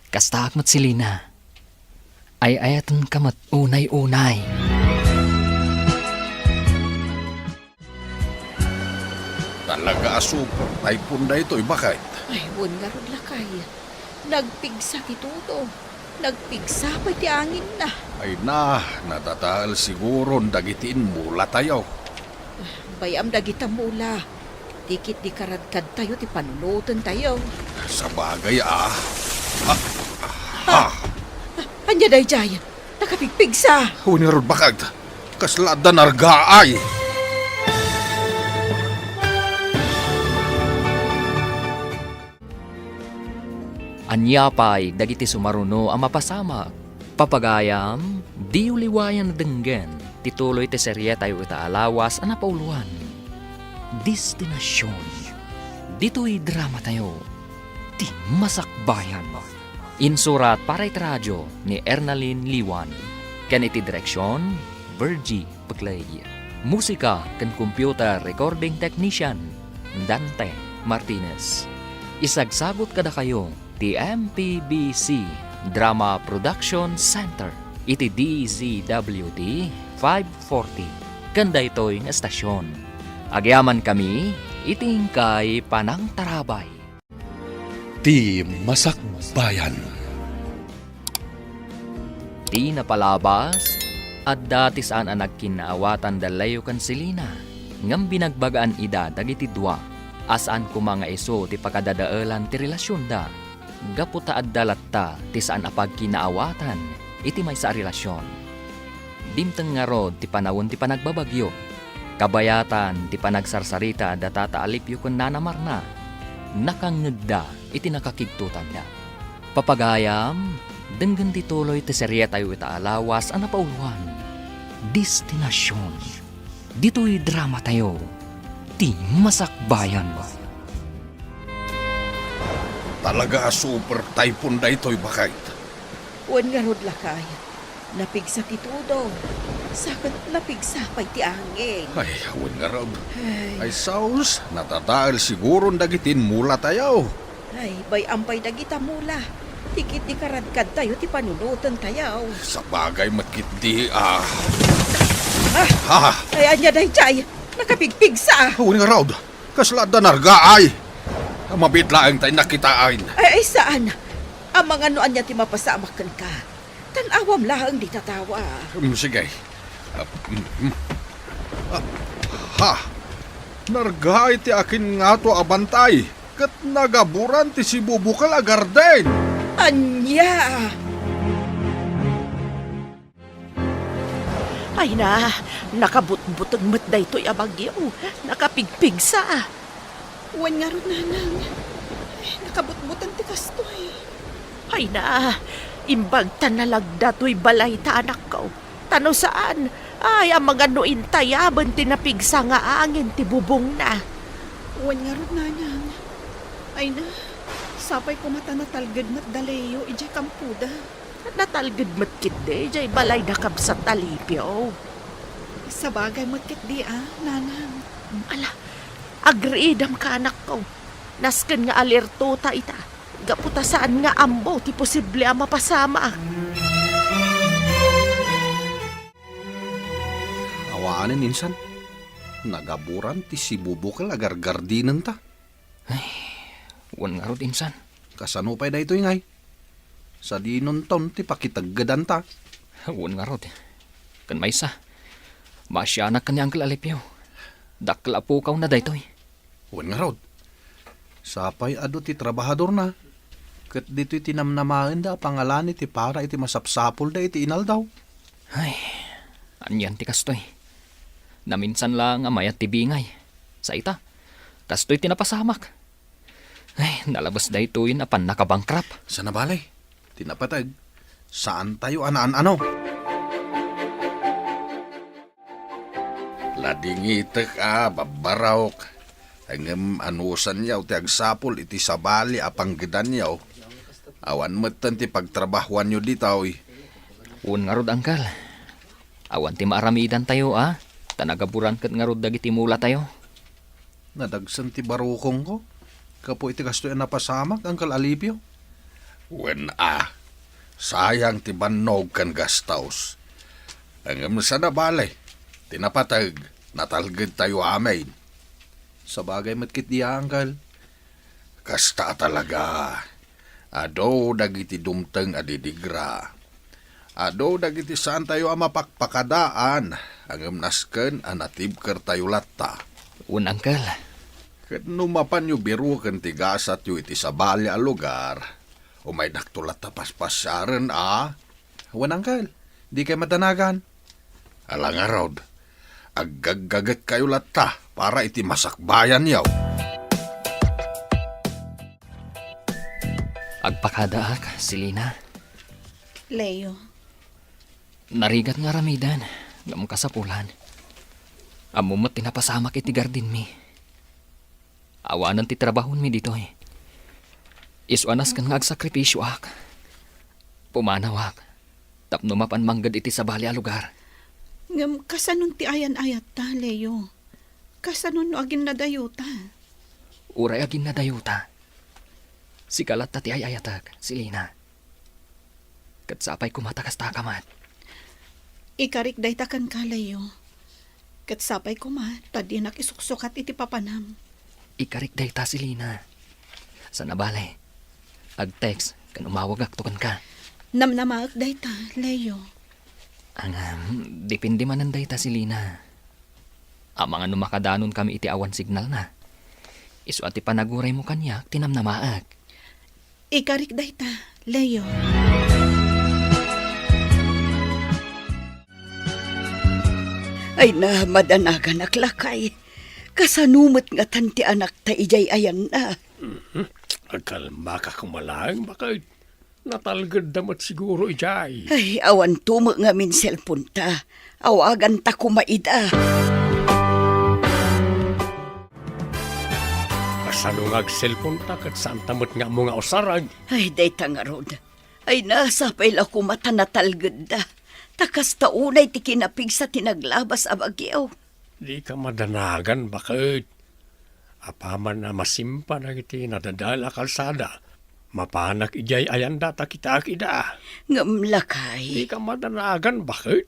Kastaak met, Selina. Ay-ayatenka met unay-unay. Talaga a super typhoon daytoy, baket. Ay, wen ngarud, lakay. Nagpigsa ti tudo. Nagpigsa pay ti anginna. Ay na, nadadael siguron dagiti inmulatayo. Bay-am dagita mula. Ti ketdi karadkadtayo ti panunotentayo. Sabagay a. Ah, ah, ah. Ah, ania daydiay? Nakapigpigsa. Wen ngarud, baket. Kasla adda nargaay. Ania pay dagiti sumaruno a mapasamak? Papagayam, diyo liwayan a denggen ti tuloy ti serietayo ita a lawas a napauloan, Destinacion. Ditoy dramatayo, ti Masakbayan. Insurat para iti radio ni Ernalyn Liwan, ken iti direksion, Virgie Peclay. Musika ken computer recording technician, Dante Martinez. Isagsagut kadakayo ti M P B C Drama Production Center iti D Z W T five forty ken daytoy nga estasion. Agyamankami iti inkay panangtarabay. Ti Masakbayan. Ti napalabas, adda ti saan a nagkinnaawatan da Leo ken Selina, ngem binagbagaan ida dagiti dua a saan koma nga isu ti pakadadaelan ti relasionda, gapu ta adda latta ti saan a pagkinnaawatan iti maysa a relasion. Dimteng ngarud ti panawen ti panagbabagyo. Kabayatan ti panagsarsarita da Tata Alipio ken Nana Marna, nakangngegda iti nakakigtotanda. Papagayam, denggen ti tuloy ti serietayo ita a lawas a napauloan, Destinacion. Ditoy dramatayo, ti Masakbayan. Talaga a super typhoon daytoy, baket. Wen ngarud, lakay. Napigsa ti tudo. Sa ket napigsa pay ti angin. Ay, wen ngarud. Ay. Ay, saus, nadadael siguron dagiti inmulatayo. Ay, bay-am pay dagita mula. Ti ketdi karadkadtayo ti panunotentayo. Sabagay met ketdi, ah. Ah! Ah! Ay, ania daydiay? Nakapigpigsa. Wen ngarud. Kasla adda nargaay. Mabiit laeng ta innak kitaen. Ay, ay, saan. Amangan no ania ti mapasamak kenka. Tan-awam laeng dita tawa. Mm, sige. Ah, mm, mm. Ah, ha! Nargaay ti akin ngato a bantay, ket nagaburan ti sibubukel a garden. Ania? Ay na, nakabutbuteng met daytoy a bagyo. Nakapigpigsa. Wen ngarud, nanang. Ay, nakabutbuteng ti kastoy. Ay na, imbag ta nalagda toy balay ta anakko. Ta no saan, ay, amangan no intayaben ti napigsa nga angin ti bubongna. Wen ngarud, nanang. Ay na, Sapay koma ta natalged met da Leo idiay kampoda. Natalged met ketdi idiay balayda, Kabsat Alipio. Sabagay met ketdi a, Nanang. Ala, agriidam ka, anakko. Nasken nga alerto ta ita. Gapu ta saan nga ammo ti posible a mapasamak. Awanen, insan. Nagaburan ti sibubukel a gargardinenta. Ay, wen ngarud, insan. Kasano pay daytoy ngay? Sadinonton ti pakiteggedanta. Wen ngarud. Ken maysa, maasianak ken ni Uncle Alipio. Dakkel a pukawna daytoy. Wen ngarud. Sapay adu ti trabahadorna. Ket ditoy ti namnamaenda a pangalani ti para iti masapsapulda iti inaldaw. Ay, anian ti kastoy? Naminsan laeng a mayat ti bingay. Sa ita, kastoy ti napasamak. Ay, nalabes daytoyen a pannakabankrupt. Sana bale, ti napateg, saantayo a naan-ano. Ladingitek a babbarok, ngem anusanyo ti agsapul iti sabali a panggedanyo. Awan metten ti pagtrabahoanyo ditoy. Wen ngarud, Uncle. Awan ti maaramidantayo a, ta nagaburan ket ngarud dagiti mulatayo. Nadagsen ti barukongko gapu iti kastoy a napasamak, Uncle Alipio. Wen a, sayang ti bannog ken gastos. Ngem sana bale, ti napateg, natalgedtayo amin. Sabagay met ketdi a, Uncle. Kasta a talaga. Adu dagiti dumteng a didigra. Adu dagiti saantayo a mapakpakadaan, ngem nasken a natibkertayo latta. Wen, Uncle. Ket no mapanyo biroken ti gasatyo iti sabali a lugar, umaydakto latta paspasiaren a. Wen, Uncle. Dikay madanagan. Ala ngarud, aggaggagetkayo latta para iti masakbayanyo. Agpakadaak, Selina. Leo. Narigat nga aramiden, ngem kasapulan. Ammom met ti napasamak iti gardinmi. Awanen ti trabahonmi ditoy. Isu a nasken nga agsakrifisioak. Pumanawak tapno mapan mangged iti sabali a lugar. Ngem kasanon ti ayan-ayatta, Leo? Kasanon no aginnadayota? Uray aginnadayota, sika latta ti ay-ayatek, Selina. Ket sapay koma ta kasta ka met. Ikarik dayta kenka, Leo. Ket sapay koma ta dinak isuksukat iti papanam. Ikarik dayta, Selina. Sana bale, ag-text ken umawagakto kenka. Namnamaek dayta, Leo. Ngem, depende manen dayta, Selina. Amangan no makadanonkami iti awan signalna. Isu a ti panaguraymo kaniak ti namnamaek. Ikarik dayta, Leo. Ay na, madanaganak, lakay. Kasano met ngatan ti anakta idiay ayanna? Mhm. Agkalmaka koma laeng, baket. Natalgedda met siguro idiay. Ay, awan to met ngamin cellphone-ta. Awaganta koma ida. Kasano nga ag-cellphone-ta ket saanta met nga ammo nga usarag? Ay, dayta ngarud. Ay, na, sapay la koma ta natalgedda. Ta kasta unay ti kinapigsa ti naglabas a bagyo. Dika madanagan, baket. Apaman a masimpa dagiti nadadael a kalsada, mapanak idiay ayanda ta kitaek ida. Ngem lakay. Dika madanagan, baket.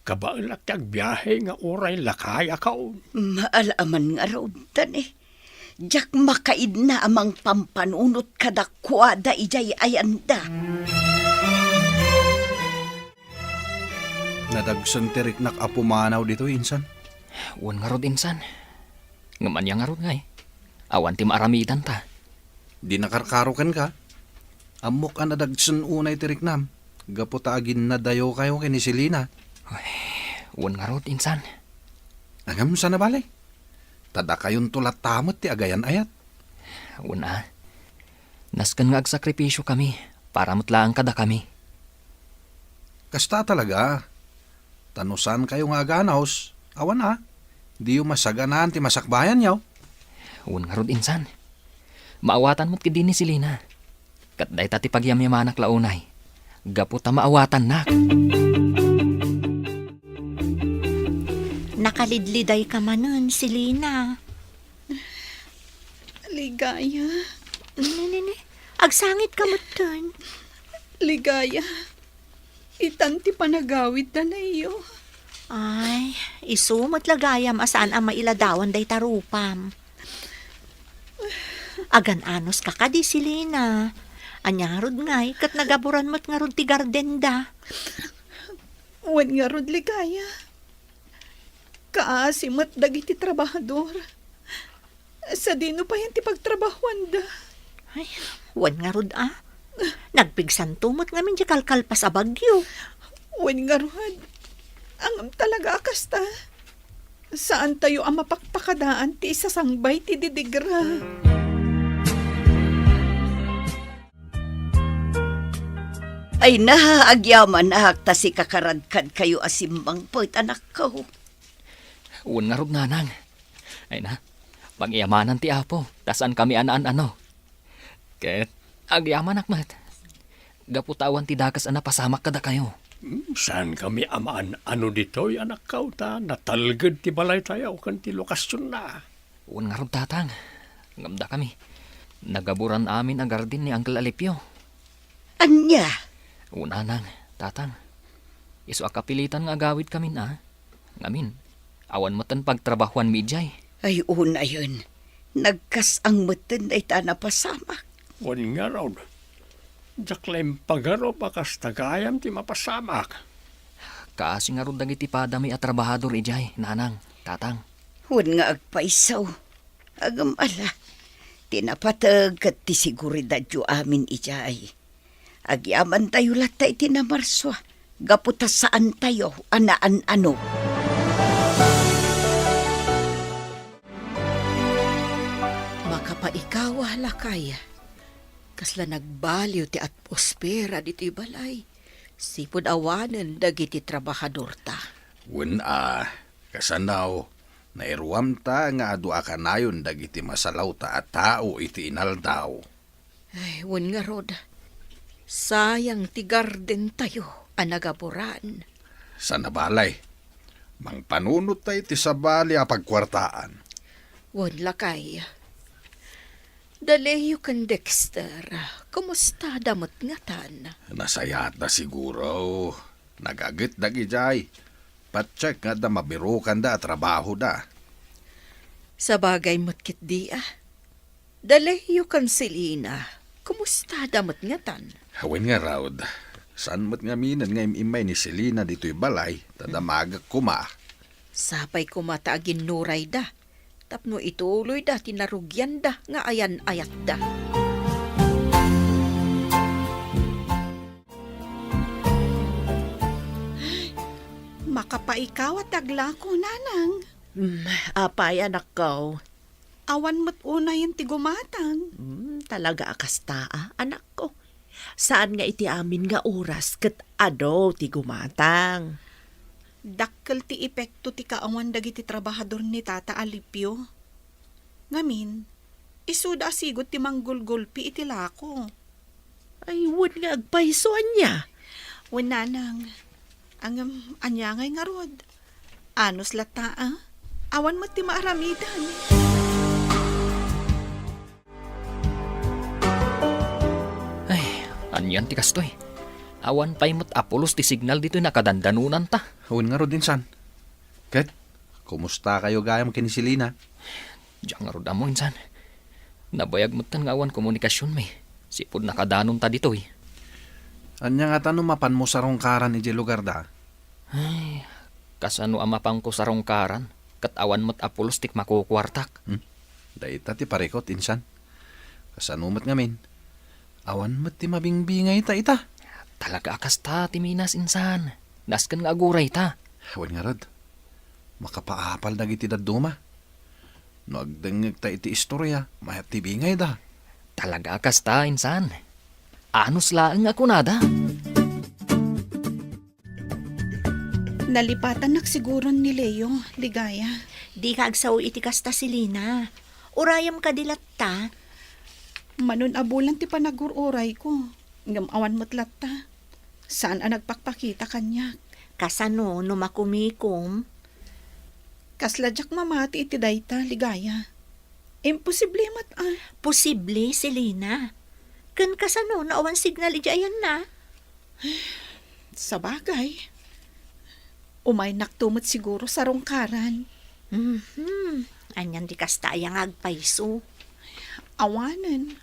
Kabaelak ti agbiahe nga uray lakayakaon. Maalaman ngarud, tani. Diak makaidna a mangpampanunot kadakuada idiay ayanda. Nadagsen ti riknak a pumanaw ditoy, insan. Wen ngarud, insan. Ngem ania ngarud ngay? Awan ti maaramidanta. Di nakarkaro kenka. Ammok a nadagsen unay ti riknam, gapu ta aginnadayokayo ken ni Selina. Ay, wen ngarud, insan. Ngem sana bale. Ta dakayonto latta met ti agayan-ayat. Wen a. Nasken nga agsakripisio kami para met laeng kadakami. Kasta talaga. Ta no saankayo nga aganos, awan a, diyo masaganaan ti masakbayanyo. Wen ngarud, insan. Maawatan met ketdi ni Selina. Ket dayta ti pagyamyamanak la unay, gapu ta maawatannak. Nakalidlidayka manen, Selina. Ligaya. Ni, ni, ni. Agsangitka metten. Ligaya. Itan ti panagawid da Leo. Ay, isu met la gayam a saan a mailadawan dayta rupam. Agan-anuska kadi, Selina. Ania ngarud ngay, ket nagaburan met ngarud ti gardenda. Wen ngarud, Ligaya. Kaasi met dagiti trabahador. Sadino payen ti pagtrabahuanda? Ay, wen ngarud a. Nagpigsanto met ngamin ti kalkalpas a bagyo. Wen ngarud, ngem talaga a kasta. Saantayo a mapakpakadaan ti isasangbay ti didigra. Ay na, agyamanak ta sika karadkadkayo a simmangpet, anakko. Wen ngarud, nanang. Ay na, pagyamanan ti Apo, ta saankami a naan-ano. Ket agyamanak met, gapu ta awan ti dakes a napasamak kadakayo. Hmm, saankami a maan-ano ditoy, anakko, ta natalged ti balaytayo ken ti lokasionna. Wen ngarud, tatang, ngem dakami, nagaburan amin a gardin ni Uncle Alipio. Ania? Wen, nanang, tatang, isu a kapilitan nga agawidkamin a. Ngamin, awan metten pagtrabahuanmi idiay. Ay, unayen, nagkas-ang metten dayta a napasamak. Wen ngarud, diak la impagarup a kasta gayam ti mapasamak. Kaasi ngarud dagiti padami a trabahador idiay, nanang, tatang. Wen nga agpayso. Ngem ala, ti napateg ket ti seguridadyo amin idiay. Agyamantayo latta iti namarsua, gapu ta saantayo a naan-ano. Makapaikawa, lakay. Kasla nagbaliw ti atmosfera ditoy balay. Sipud awanen dagiti trabahadorta. Wen a, kasano, nairuamta nga adu a kanayon dagiti masalawta a tao iti inaldaw. Ay, wen ngarud, sayang ti gardentayo a nagaburan. Saan a balay, mangpanunotta iti sabali a pagkuartaan. Wen, lakay. Da Leo ken Dexter, kumustada met ngatan? Nasayaatda siguro. Nagagetda idiay. Patsekda nga adda mabirokanda a trabahoda. Sabagay met ketdi a. Da Leo ken Selina, kumustada met ngatan? Wen ngarud, saan met ngaminen nga im-immay ni Selina ditoy balay, ta damagek koma. Sapay koma ta aginnurayda, tapno ituloyda ti narugianda nga ayan-ayatda. Makapaikaw a ti aglako, nanang. Hmm, apay, anakko? Awan met unayen ti gumatang. Hmm, talaga a kasta a, anakko. Saan nga iti amin nga oras ket adu ti gumatang. Dakkel ti epekto ti kaawan dagiti trabahador ni Tata Alipio. Ngamin, isuda a sigud ti manggulgulpi iti lako. Ay, wen nga agpayso, ania? Wen, nanang. Ngem, ania ngay ngarud? Anus latta, a? Awan met ti maaramidan. Ay, anian ti kastoy? Awan pay met a pulos ti signal ditoy nakadandanonanta. Wen ngarud, insan. Ket, kumustakayo gayam ken ni Selina? Diak ngarud ammo, insan. Nabayag metten nga awan komunikasionmi. Sipud nakadanonta ditoy. Ania ngata no mapanmo sarungkaran idiay lugarda? Ay, kasano a mapanko sarungkaran? Ket awan met a pulos ti makukuartak. Hmm? Dayta ti parikut, insan. Kasano met ngamin? Awan met ti mabingbingayta ita. Talaga a kasta ti Minas, insan. Nasken nga agurayta. Wen ngarud, makapaapal dagiti dadduma. No agdengngegta iti istoria, mayat ti bingayda. Talaga a kasta, insan. Anus laeng a kunada. Nalipatannak siguron ni Leo, Ligaya. Dika agsao iti kasta, Selina. Urayem kadi latta. Manon a bulan ti panagur-urayko, ngem awan met latta. Saan a nagpakpakita kaniak. Kasano no makumikom? Kasla diak mamati iti dayta, Ligaya. Imposible met a. Posible, Selina. Ken kasano no awan signal idiay ayanna? Sabagay, umaynakto met siguro sarungkaran. Mhm. Anian ti kasta aya nga agpayso? Awanen.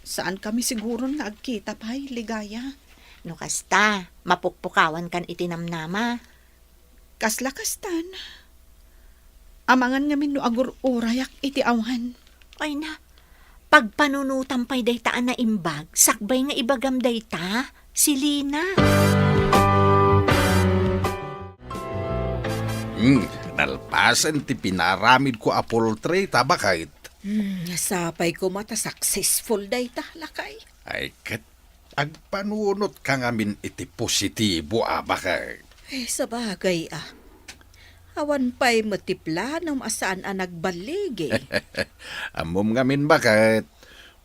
Saankami siguron nga agkita pay, Ligaya. No kasta, mapukpukawankan iti namnama. Kasla kastan. Amangan ngamin no agur-urayak iti awan. Ay na, pagpanunotam pay dayta a naimbag, sakbay nga ibagam dayta, Selina. Hmm, nalpasen ti pinaramidko a poultry, ta baket. Hmm, sapay koma ta successful dayta, lakay. Ay, ket agpanunotka ngamin iti positibo a baket. Eh, sabagay a. Awan pay met ti planom a saan a nagballigi. Ammom ngamin baket.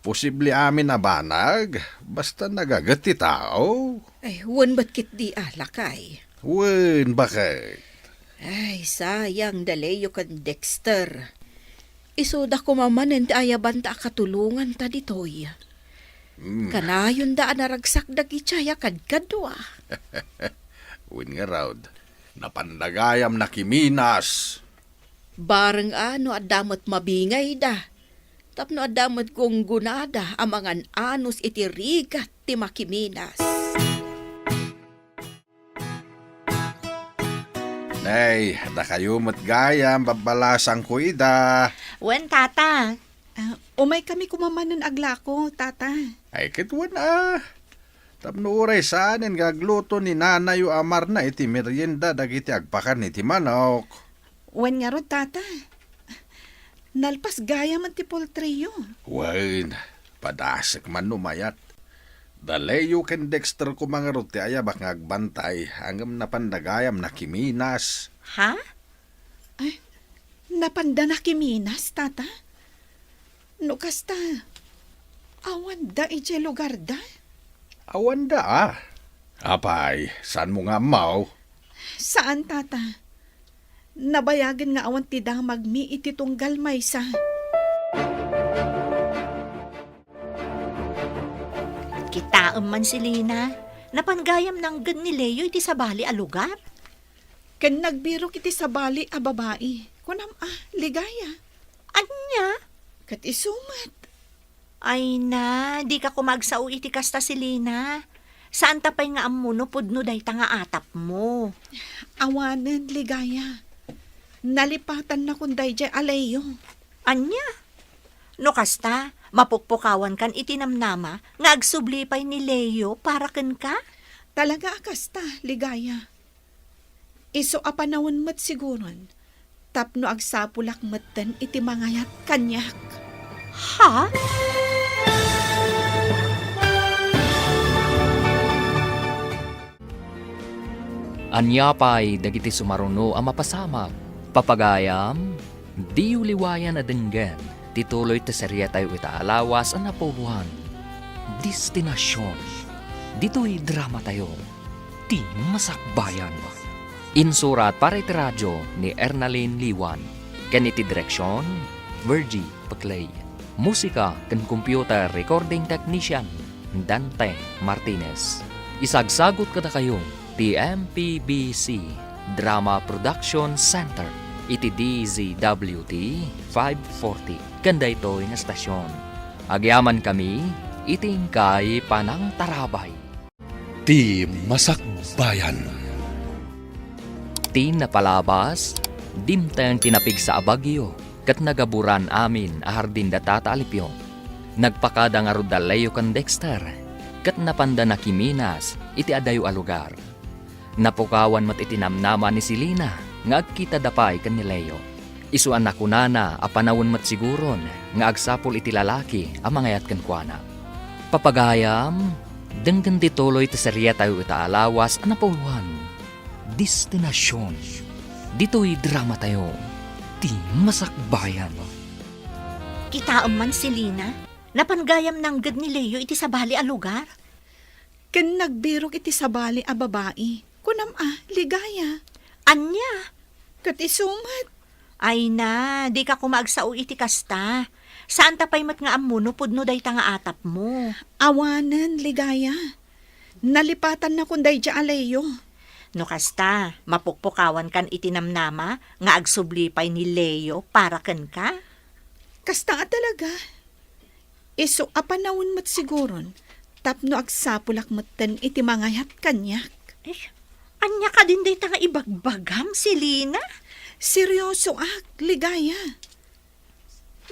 Posible amin a banag, basta nagaget ti tao. Ay, wen met ketdi a, lakay. Wen, baket. Ay, sayang da Leo ken Dexter. Isuda koma manen ti ayabanta a katulonganta ditoy. Hmm. Kanayonda a naragsak dagiti aya kadkadua. Wen ngarud, napanda gayam nakiminas. Bareng a no adda met mabingayda, tapno adda met gunggonada a mangan-anos iti rigat ti makiminas. Nay, dakayo met gayam, babbalasangko ida. Wen, tata. Ah, umaykami koma manen aglako, tata. Ay, ket wen a. Tapno uray saanen nga agluto ni nanayo a Marna iti merienda dagiti agpakan iti manok. Wen ngarud, tata. Nalpas gayam ti poultry-yo. Wen, padasek man no mayat. Da Leo ken Dexter koma ngarud ti ayabak nga agbantay, ngem napanda gayam nakiminas. Ha? Ay, napanda nakiminas, tata? No kasta, awanda idiay lugarda? Awanda a. Apay, saanmo nga ammo? Saan, tata. Nabayagen nga awan ti damagmi iti tunggal maysa. Kitaem man, Selina, napan gayam nangngeg ni Leo iti sabali a lugar. Ken nagbirok iti sabali a babai. Kunam a, Ligaya. Ania? Ket isu met. Ay na, dika koma agsao iti kasta, Selina. Saanta pay nga ammo no pudno dayta nga atapmo. Awanen, Ligaya. Nalipatannakon daydiay a Leo. Ania? No kasta, mapukpukawankan iti namnama nga agsubli pay ni Leo para kenka? Talaga a kasta, Ligaya. Isu a panawen met siguron, tapno agsapulak metten iti mangayat kaniak. Ha? Ania pay dagiti sumaruno a mapasamak? Papagayam, diyo liwayan a denggen ti tuloy ti seriatayo ita a lawas a napuloan, Destinacion. Ditoy dramatayo, Ti Masakbayan. Insurat para iti radio ni Ernalyn Liwan, ken iti direksion, Virgie Paclay. Musika ken computer recording technician, Dante Martinez. Isagsagut kadakayo ti M P B C Drama Production Center iti D Z W T five forty ken daytoy nga estasion. Agyamankami iti inkay panangtarabay. Ti Masakbayan. Ti napalabas, dimteng ti napigsa a bagyo, ket nagaburan amin a hardin da Tata Alipio. Nagpakada ngarud da Leo ken Dexter, ket napanda nakiminas iti adayo a lugar. Napukawan met iti namnama ni Selina nga agkitada pay ken ni Leo. Isu a nakunana a panawen met siguron nga agsapul iti lalaki a mangayat kenkuana. Papagayam, denggen ti tuloy ti seriatayo ita a lawas a napuloan, Destinacion. Ditoy dramatayo, Ti Masakbayan. Kitaem man, Selina, Napan gayam nangged ni Leo iti sabali a lugar? Ken nagbirok iti sabali a babai. Kunam a, Ligaya. Ania? Ket isu met. Ay na, dika koma agsao iti kasta. Saanta pay met nga ammo no pudno dayta nga atapmo. Awanen, Ligaya. Nalipatannakon daydiay a Leo. No kasta, mapukpukawankan iti namnama nga agsubli pay ni Leo para kenka? Kasta a talaga. Isu a panawen met siguron tapno agsapulak metten iti mangayat kaniak. Eh, ania kadin dayta nga ibagbagam, Selina? Seryosoak, Ligaya.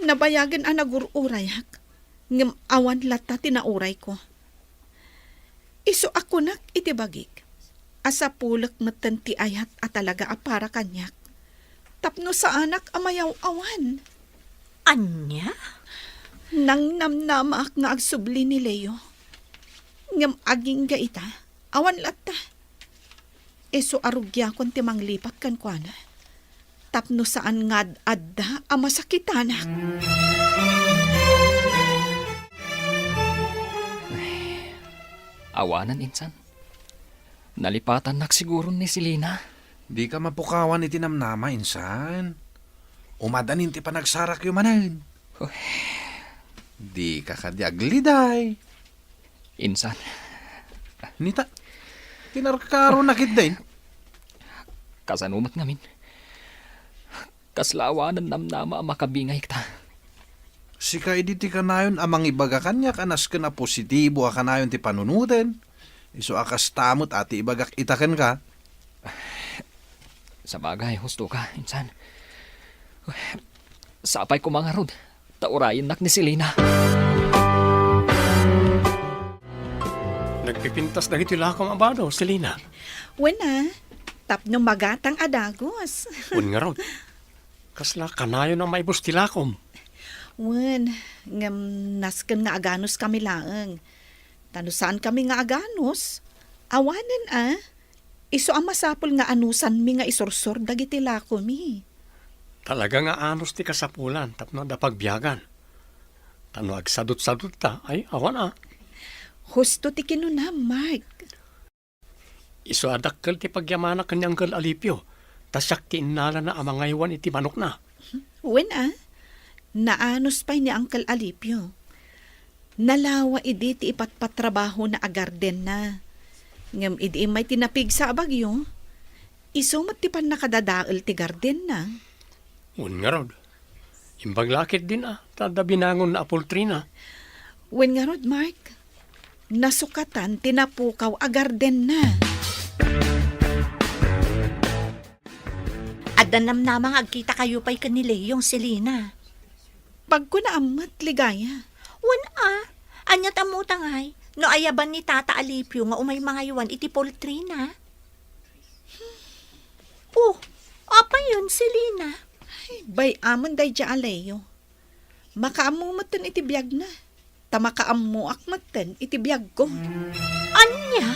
Nabayagen a nagur-urayak, ngem awan latta ti naurayko. Isu a kunak iti bagik a sapulek metten ti ayat a talaga a para kaniak, tapno saanak a mayaw-awan. Ania? Nangnamnamaak nga agsubli ni Leo. Ngem agingga ita, awan latta. Isu a rugiakon ti manglipat kenkuana, tapno saan nga ad-adda a masakitanak. Awanen, insan. Nalipatannak siguro ni Selina. Dika mapukawan iti namnama, insan. Umadanin ti panagsarakyo manen. Uy. Dika kadi agliday. Insan. Nita, kinarkaronak itden. Kasano met ngamin? Kasla awanen namnama a makabingayek ta. Sika idi ti kanayon a mangibaga kaniak a nasken a positibo a kanayon ti panunoten. Isu a kasta met a ti ibagak ita kenka. Sabagay, husto ka, insan. Sapay koma ngarud, ta urayennak ni Selina. Nagpipintas dagiti lakom a bado, Selina. Wen a, tapno magatang a dagus. Wen ngarud. Kasla kanayon a maibus ti lakom. Wen, ngem nasken nga aganuskami laeng. Ta no saankami nga aganus, awanen a, isu a masapul nga anusanmi nga isursor dagiti lakomi. Talaga nga anus ti kasapulan tapno adda pagbiagan. Ta no agsadutsadut ta, ay, awan a. Husto ti kinunam, Mark. Isu a dakkel ti pagyamanak ken ni Uncle Alipio, ta siak ti innalana a mangaywan iti manokna. Wen a, naanus pay ni Uncle Alipio. Nalawa idi ti ipatpatrabahona a gardenna. Ngem idi immay ti napigsa a bagyo, isu met ti pannakadadael ti gardenna. Wen ngarud. Imbag la ketdin a, ta adda binangonna a pultrina. Wen ngarud, Mark, nasukatan ti napukaw a gardenna. Adda namnama nga agkitakayo pay ken ni Leong, Selina. Pagkunaam met, Ligaya. Wen a, ania ti ammota ngay, no ayaban ni Tata Alipio nga umay mangaywan iti pultrina? Oh, apayen, Selina? Ay, bay-amon daydiay a Leo. Makaammo metten iti biagna, ta makaammoak metten iti biagko. Ania?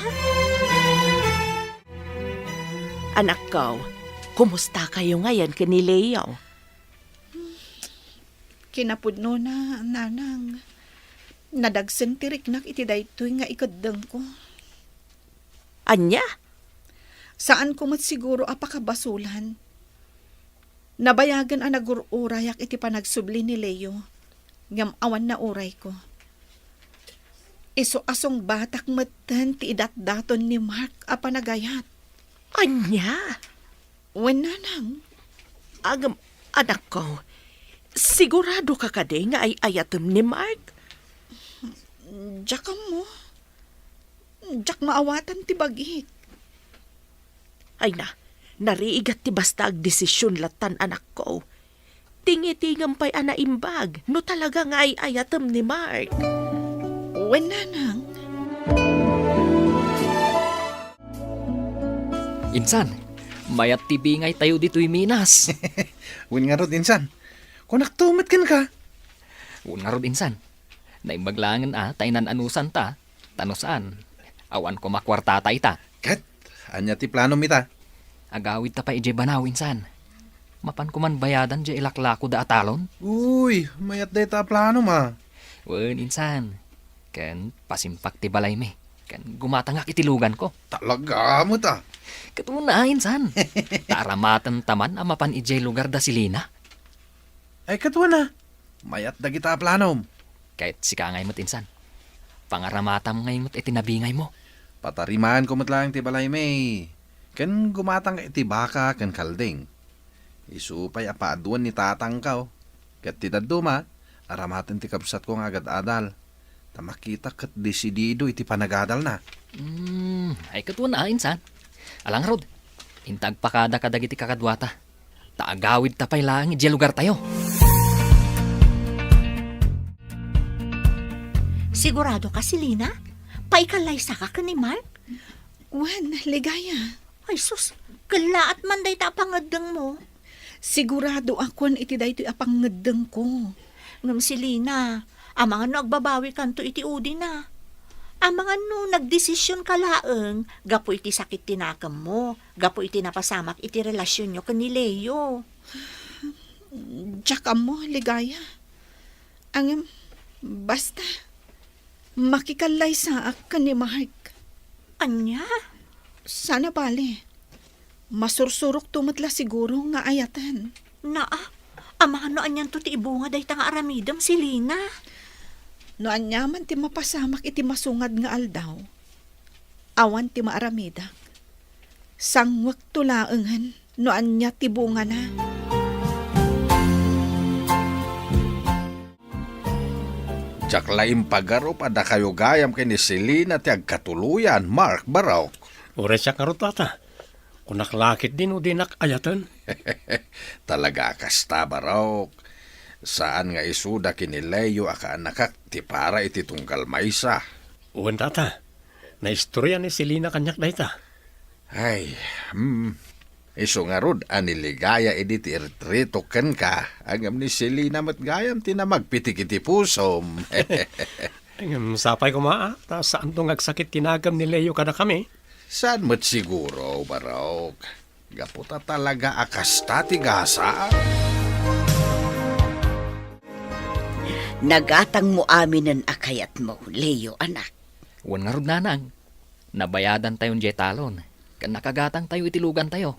Anakko, kumustakayo ngayen ken ni Leo? Kinapudnona, nanang, nadagsen ti riknak iti daytoy nga ikeddengko. Ania? Saanko met siguro a pakabasulan. Nabayagen a nagur-urayak iti panagsubli ni Leo, ngem awan naurayko. Isu a sungbatak metten ti idatdaton ni Mark a panagayat. Ania? Wen, nanang. Agam, anakko, sigurado ka kadi nga ay-ayatem ni Mark? Diak ammo. Diak maawatan ti bagik. Ay na, narigat ti basta agdesisyon lattan, anakko. Tingitingem pay a naimbag no talaga nga ay-ayatem ni Mark. Wen, nanang. Insan, mayat ti bingaytayo ditoy Minas. Wen ngarud, insan. Kunakto met kenka. Wen ngarud, insan. Naimbag laengen a ta inan-anusan ta, ta no saan, awan koma kuarta ta ita. Ket, ania ti planom ita? Agawid ta pay idiay banaw, insan. Mapan koman bayadan diay ilaklako da a talon? Uy, mayat dayta a planom a. Wen, insan. Ken pasimpak ti balaymi. Ken gumatangak iti luganko. Talaga met a. Ket wen a, insan. Ta aramaten ta man a mapan idiay lugar da Selina. Ay, ket wen a. Mayat dagita a planom. Ket sika ngay met, insan. Pangaramatam ngay met iti nabingaymo. Patarimaanko met laeng ti balaymi. Ken gumatangka iti baka ken kalding. Isu pay a paaduen ni tatangko. Ket ti dadduma, aramaten ti kabsatko nga agad-adal. Ta makitak ket desidido iti panagadalna. Hmm, ay ket wen a, insan. Ala ngarud, inta agpakada kadagiti kakaduata. Ta agawidta pay laeng idiay lugartayo. Sigurado ka, Selina? Paikallaysaka ken ni Mark? Wen, Ligaya. Ay sus, kellaat man dayta a pangeddengmo. Sigurado a kuan iti daytoy a pangeddengko. Ngem Selina, amangan no agbabawikanto iti udina. Amangan no nagdesision ka laeng gapu iti sakit ti nakemmo, gapu iti napasamak iti relasionyo ken ni Leo. Diak ammo, Ligaya. Ngem, basta, makikallaysaak ken ni Mark. Ania? Saan a bale. Masursurokto met la siguro nga ayaten. Naa, amangan no anianto ti ibunga dayta nga aramidem, Selina. No aniaman ti mapasamak iti masungad nga aldaw, awan ti maaramidak. Sanguekto laengen no ania ti bungana. Diak la impagarup a dakayo gayam ken ni Selina ti agkatuloyan, Mark, Barok. Uray siak ngarud, tata. Kunak la ketdi no dinak ayaten. Talaga a kasta, Barok. Saan nga isuda ken ni Leo a kaanakak ti para iti tunggal maysa. Wen, tata. Naistorya ni Selina kaniak dayta. Ay, hmm. Isu ngarud a ni Ligaya idi ti iritiritok kenka, ngem ni Selina met gayam ti namagpitik iti pusom. Ngem sapay koma, a, ta saanto nga agsakit ti nakemmo ni Leo kadakami. Saan met siguro, Barok. Gapu ta talaga a kasta ti gasat. Nagatangmo aminen a kayatmo, Leo, anak. Wen ngarud, nanang. Nabayadantayon diay talon, ken nakagatangtayo iti lugantayo.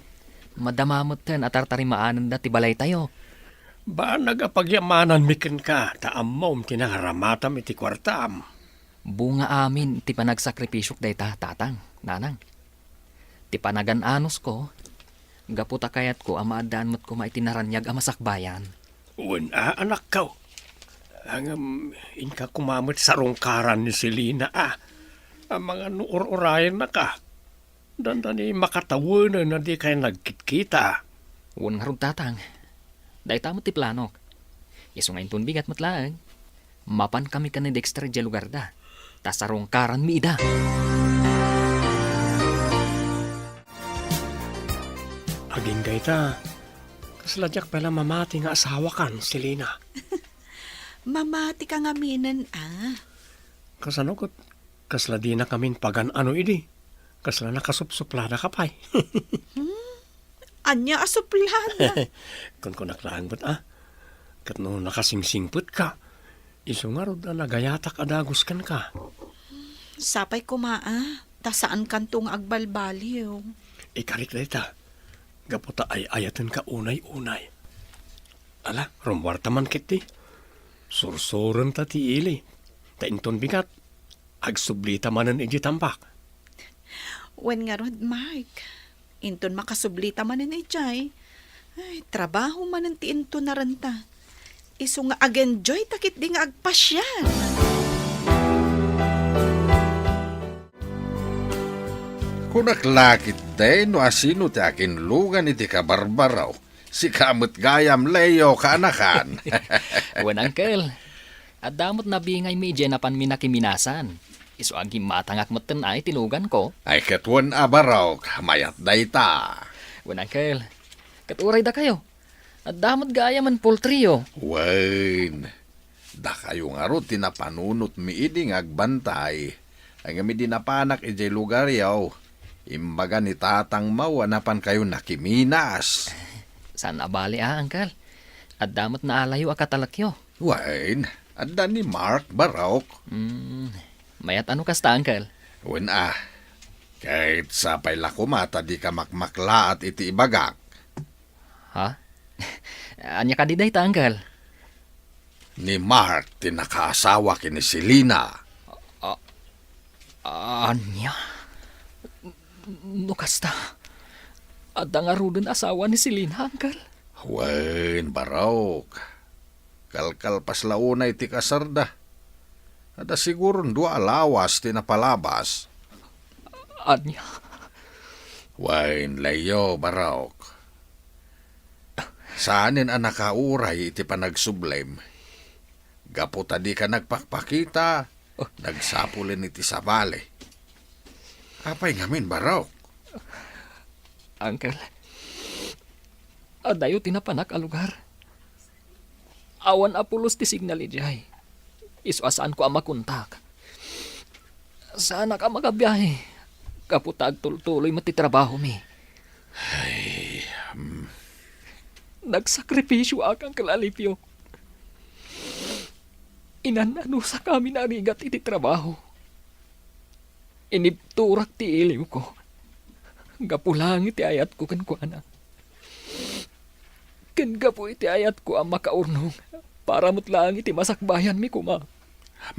Madama metten a tartarimaanenda ti balaytayo. Banag a pagyamananmi kenka, ta ammom ti nangaramatam iti kuartam. Bunga amin ti panagsakripisio dayta, tatang, nanang. Ti panagan-anusko, gapu ta kayatko a maaddaan met koma iti naraniag a masakbayan. Wen a, anakko. Ngem inka koma met sarungkaran ni Selina a. Amangan no ur-urayennaka. Dandani makatawenen a dikay nagkitkita. Wen ngarud, tatang. Dayta met ti planok. Isu nga inton bigat met laeng, mapankami ken ni Dexter idiay lugarda, ta sarungkaranmi ida. Agingga ita, kasla diak pay la mamati nga asawakan, Selina. Mamatika ngaminen a. Kasano ket kasla dinakamin pagan-ano idi? Kasla nakasupsupladaka pay. Hmm? Ania a suplada? Kunkunak laeng met a. Ket no nakasingsingpetka, isu ngarud a nagayatak a dagus kenka. Sapay koma a, ta saankanto nga agbalbaliw. Ikarik dayta, gapu ta ay-ayatenka unay-unay. Ala, rummuarta man ketdi. Sursurenta ti ili. Ta inton bigat, agsublita manen idiay tambak. Wen ngarud, Mark. Inton makasublita manen idiay, ay, trabaho manen ti intunarenta. Isu nga ag-enjoyta ketdi nga agpasiar. Kunak la ketdi no asino ti akinlugan iti kabarbarok. Sika met gayam, Leo, kaanakan. Wen, Uncle. Adda met nabingaymi idiay napanmi nakiminasan. Isu a gimmatangak metten a iti luganko. Ay, ket wen a, Barok, mayat dayta. Wen, Uncle. Ket uray dakayo, adda met gayamen poultry-yo. Wen, dakayo ngarud ti napanunotmi idi nga agbantay. Ngem idi napanak idiay lugaryo, imbaga ni tatangmo a napankayo nakiminas. Saan a bali a, Uncle. Adda met naalayo a katalekyo. Wen, Adda ni Mark, Barok. Hmm, mayat a no kasta, Uncle. Wen a, ket sapay la koma ta dika makmaklaat iti ibagak. Ha? Ania kadi dayta, Uncle? Ni Mark ti nakaasawa ken ni Selina. A-, ania? No kasta, adda ngaruden asawa ni Selina, Uncle? Wen, Barok. Kalkalpas la unay ti kasarda. Adda siguron dua a lawas ti napalabas. Ania? Wen, Leo, Barok. Saanen a nakauray iti panagsublem. Gapu ta dika nagpakpakita, nagsapulen iti sabali. Apay ngamin, Barok? Uncle, adayo ti napanak a lugar. Awan a pulos ti signal idiay. Isu a saanko a makontak. Saanak a makabiahe gapu ta agtultuloy met ti trabahomi. Ay, hmm. Nagsakripisyoak, Uncle Alipio. Inan-anusak amin a rigat iti trabaho. Inibturak ti iliwko. Gapu laeng iti ayatko kenkuana. Ken gapu iti ayatko a makaurnong para met laeng iti masakbayanmi koma.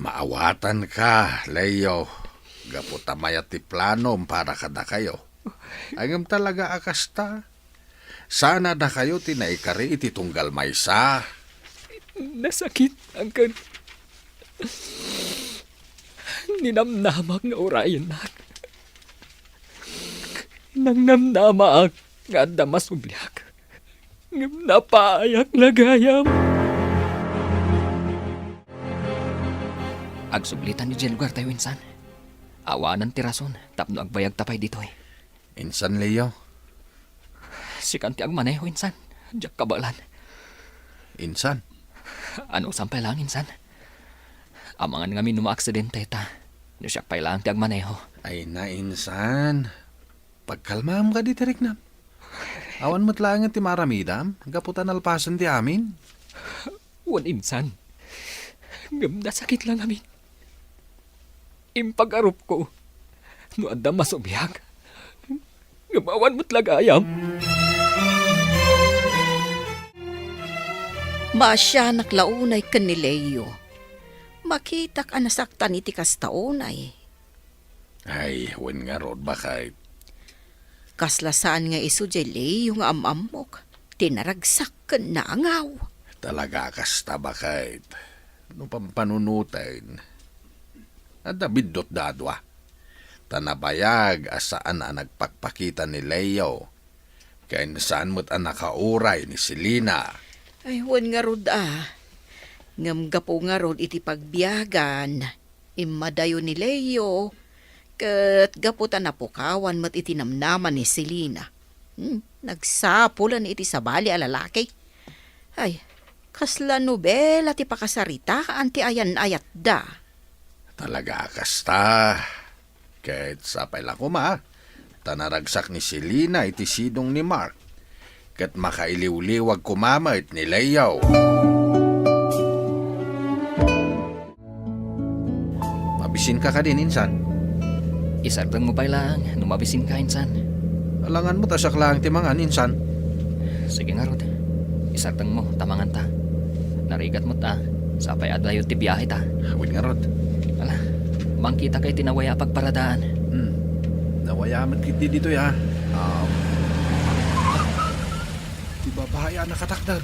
Maawatanka, Leo, gapu ta mayat ti planom para kadakayo. Ngem talaga a kasta. Saan a dakayo ti naikari iti tunggal maysa. Nasakit, Uncle. Ninamnamak nga urayennak. Nangnamnamaak nga adda masubliak. Ngem napaayak la gayam. Agsublitan idiay lugartayo, insan. Awanan ti rason tapno agbayagta pay ditoy. Insan, Leo. Sikan ti agmaneho, insan. Diak kabaelan. Insan? Anusam pay laeng, insan. Amangan ngamin no maaksidente ta. No siak pay laeng ti agmaneho. Ay na, insan. Pagkalmaam kadi ti riknam. Awan met laengen ti maaramidam, gapu ta nalpasen ti amin. Wen, insan. Ngem nasakit la ngamin. Impagarupko no adda masubliak. Ngem awan met la gayam. Maasianak la unay ken ni Leo. Makitak a nasaktan iti kasta unay. Ay, wen ngarud, baket. Kasla saan nga isu diay Leo nga am-ammok, ti naragsak ken naangaw. Talaga a kasta, baket. No pampanunoten, adda biddutda a dua. Ta nabayag a saan a nagpakpakita ni Leo, ken saan met a nakauray ni Selina. Ay, wen ngarud a. Ngem gapu ngarud iti pagbiagan, immadayo ni Leo, ket gapu ta napukawan met iti namnama ni Selina. Hmm, nagsapulen iti sabali a lalaki. Ay, kasla nobela ti pakasaritaan ti ayan-ayatda. Talaga a kasta. Ket sapay la koma, ta naragsak ni Selina iti sidong ni Mark, ket makailiwliwag koma met ni Leo. Mabisinka kadin, insan? Isardengmo pay laeng no mabisinka, insan. Alangan met a siak laeng ti mangan, insan. Sige ngarud. Isardengmo ta manganta. Narigat met a, sapay adayo ti biahe ta. Wen ngarud. Ala, mangkitaka iti nawaya a pagparadaan. Hmm. Nawaya met ketdi ditoy, a. Ah. Ti babai a nakatakder.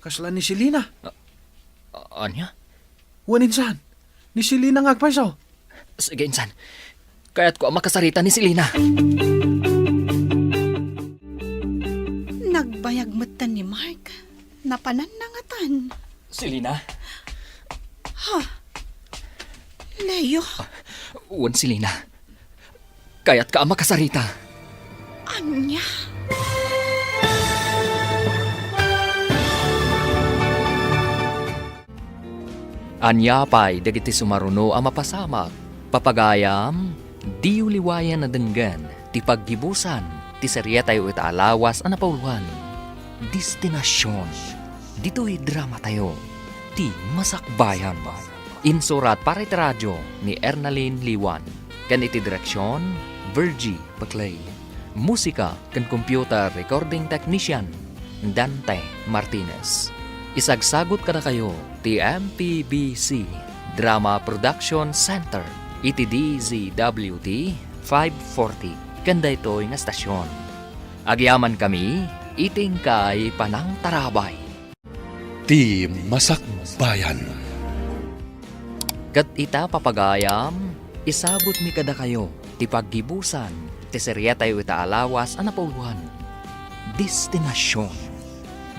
Kasla ni Selina. A-, ania? Wen, insan. Ni Selina nga agpayso. Sige, insan. Kayatko a makasarita ni Selina. Nagbayag metten ni Mark. Napananna ngatan. Selina? Ha? Leo? Wen, Selina. Kayatka a makasarita. Ania? Ania pay dagiti sumaruno a mapasamak? Papagayam, diyo liwayan a denggen ti paggibusan ti serietayo ita a lawas a napauluan, Destinacion, ditoy dramatayo. Ti Masakbayan. Insurat para iti radio ni Ernalyn Liwan, ken iti direksion, Virgie Paclay. Musika ken computer recording technician, Dante Martinez. Isagsagut kadakayo ti M P B C Drama Production Center iti D Z W T five forty ken daytoy nga estasion. Agyamankami iti inkay panangtarabay. Ti Masakbayan. Ket ita, papagayam, isagutmi kadakayo ti paggibusan ti seriatayo ita a lawas a napauluan, Destinacion.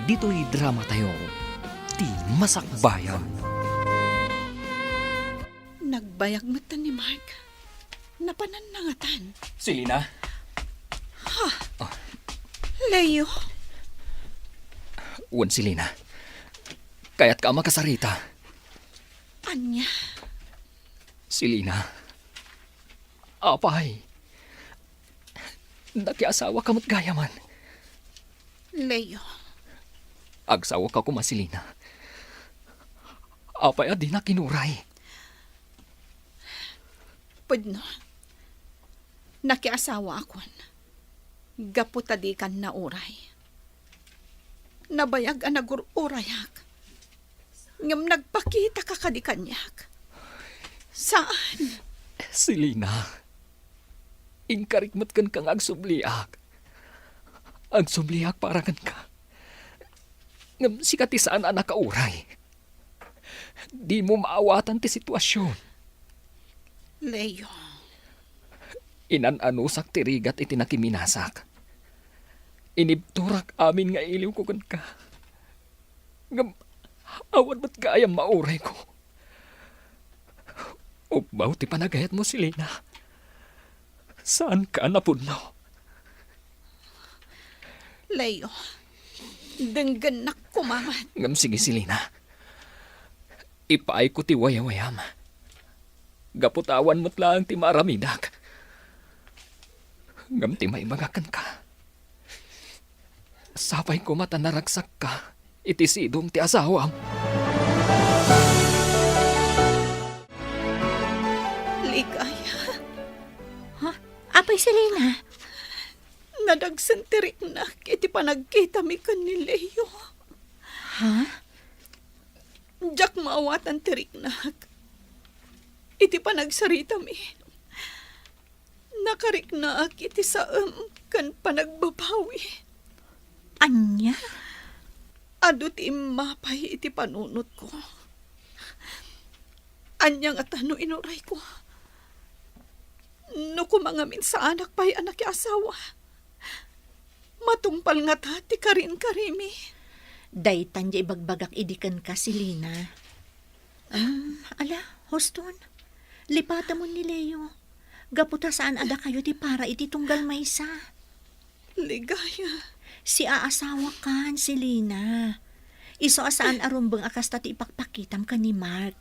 Ditoy dramatayo, Ti Masakbayan. Nagbayag met ni Mark. Napanan na ngatan. Selina? Ha? Ah. Leo? Wen, Selina. Kayatka a makasarita. Ania? Selina. Apay. Nakiasawaka met gayamen. Leo. Agsawaka koma, Selina. Apay a dinak inuray? Pudno. Nakiasawaakon. Gapu ta dikan nauray. Nabayag a nagur-urayak. Ngem nagpakitaka kadi kaniak. Saan? Selina, inkarik met kenka nga agsubliak. Agsubliak para kenka. Ngem sika ti saan a nakauray. Dimo maawatan ti situasion. Leo. Inan-anusak ti rigat iti nakiminasak. Inibturak amin nga iliwko kenka. Ngem awan met gayam maurayko. Ubbaw ti panagayatmo, Selina. Saanka a napudno. Leo, denggennak koma met. Ngem sige, Selina. Ipaayko ti wayawayam. Gapu ta awan met laeng ti maaramidak. Ngem ti maibagak kenka, sapay koma ta naragsakka iti sidong ti asawam. Ligaya. Ha? Apay, Selina? Nadagsen ti riknak iti panagkitami ken ni Leo. Ha? Diak maawatan ti riknak iti panagsaritami. Nakariknaak iti saem ken panagbabawi. Ania? Adu ti immapay iti panunotko. Ania ngata no inurayko? No koma ngamin saanak pay a nakiasawa, matungpal ngata ti karinkarimi? Daytan ti ibagbagak idi kenka, Selina. Ah, ala, huston. Lipatamon ni Leo. Gapu ta saan a dakayo ti para iti tunggal maysa. Ligaya. Siaasawakan, Selina. Isu a saan a rumbeng a kasta ti ipakpakitam ken ni Mark.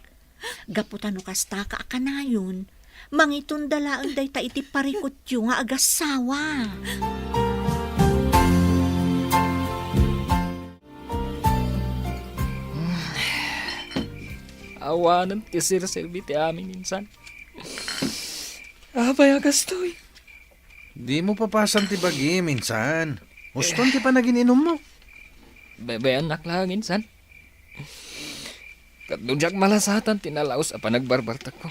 Gapu ta no kastaka a kanayon, mangitunda laeng dayta iti parikutyo nga agassawa. Awanen ti serserbi ti amin insan. Apay a kastoy? Dimo papasan ti bagim insan. Huston ti panagin-inummo. Babayannak laeng insan. Ket no diak malasatan ti nalaus a panagbarbartekko,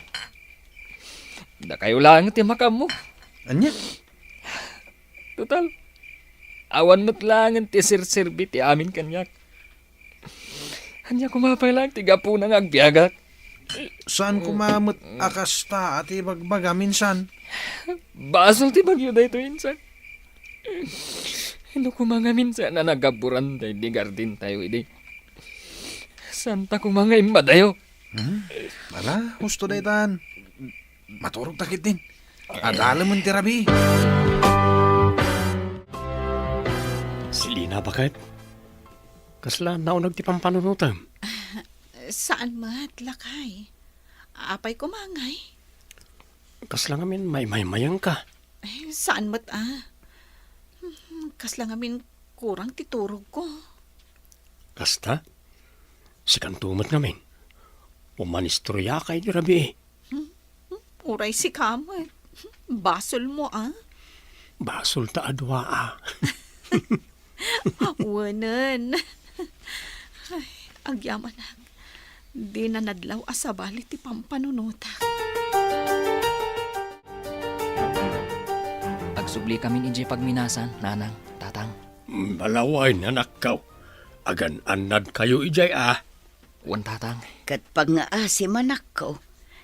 dakayo laeng ti makaammo. Ania? Total, awan met laengen ti serserbi ti amin kaniak. Ania koma pay laeng ti gapuna nga agbiagak? Saan koma met a kasta a ti ibagbaga minsan? Basol ti bagyo daytoy insan. No koma nga minsan a naggaburan daydi gardentayo idi, saanta koma nga immadayo. Hmm? Ala, husto daytan. Maturog ta ketdin. Adalemen ti rabii. Selina, baket? Kasla nauneg ti pampanunotem? Saan met, lakay. Apay koma ngay? Kasla ngamin maymaymayengka? Eh, saan met a. Hmm, kasla ngamin kurang ti turogko. Kasta? Sikanto met ngamin. Umanistoriaka idi rabii. Hmm? Hmm? Uray sika met. Basolmo, a? Basol ta a dua, a. Wenen. Ay, agyamanak. Dina nadlaw a sabali ti pampanunotak. Agsubli kamin idiay pagminasan, nanang, tatang. Malawen, anakko. Agan-annadkayo idiay, a. Wen, tatang. Ket pagngaasim, anakko,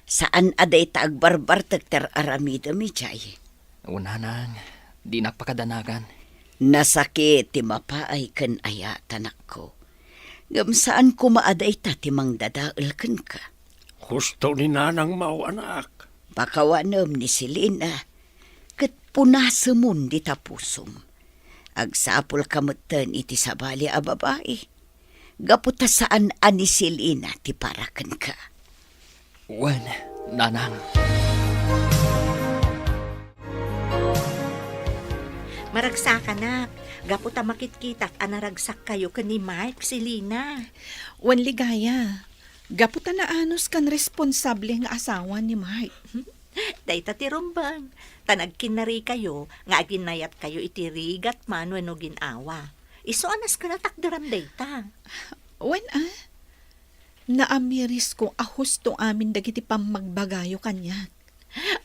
saan a dayta agbarbartek ti ar-aramidem idiay. Wen, nanang, dinak pakadanagan. Nasakit ti mapaay ken ayat, anakko. Ngem saan koma a dayta ti mangdadael kenka. Husto ni nanangmo, anak. Pakawanem ni Selina, ket punasemon dita pusom. Agsapulka metten iti sabali a babai, gapu ta saan a ni Selina ti para kenka. Wen, nanang. Maragsakanak, gapu ta makitkitak a naragsakkayo ken ni Mark, Selina. Wen, Ligaya, gapu ta naanuskan responsable nga asawa ni Mark. Dayta ti rumbeng, ta nagkinnarikayo nga aginayatkayo iti rigat man wenno gin-awa. Isu a nasken a takderam dayta. Wen, a? Naamirisko a husto amin dagiti pammagbagayo kaniak.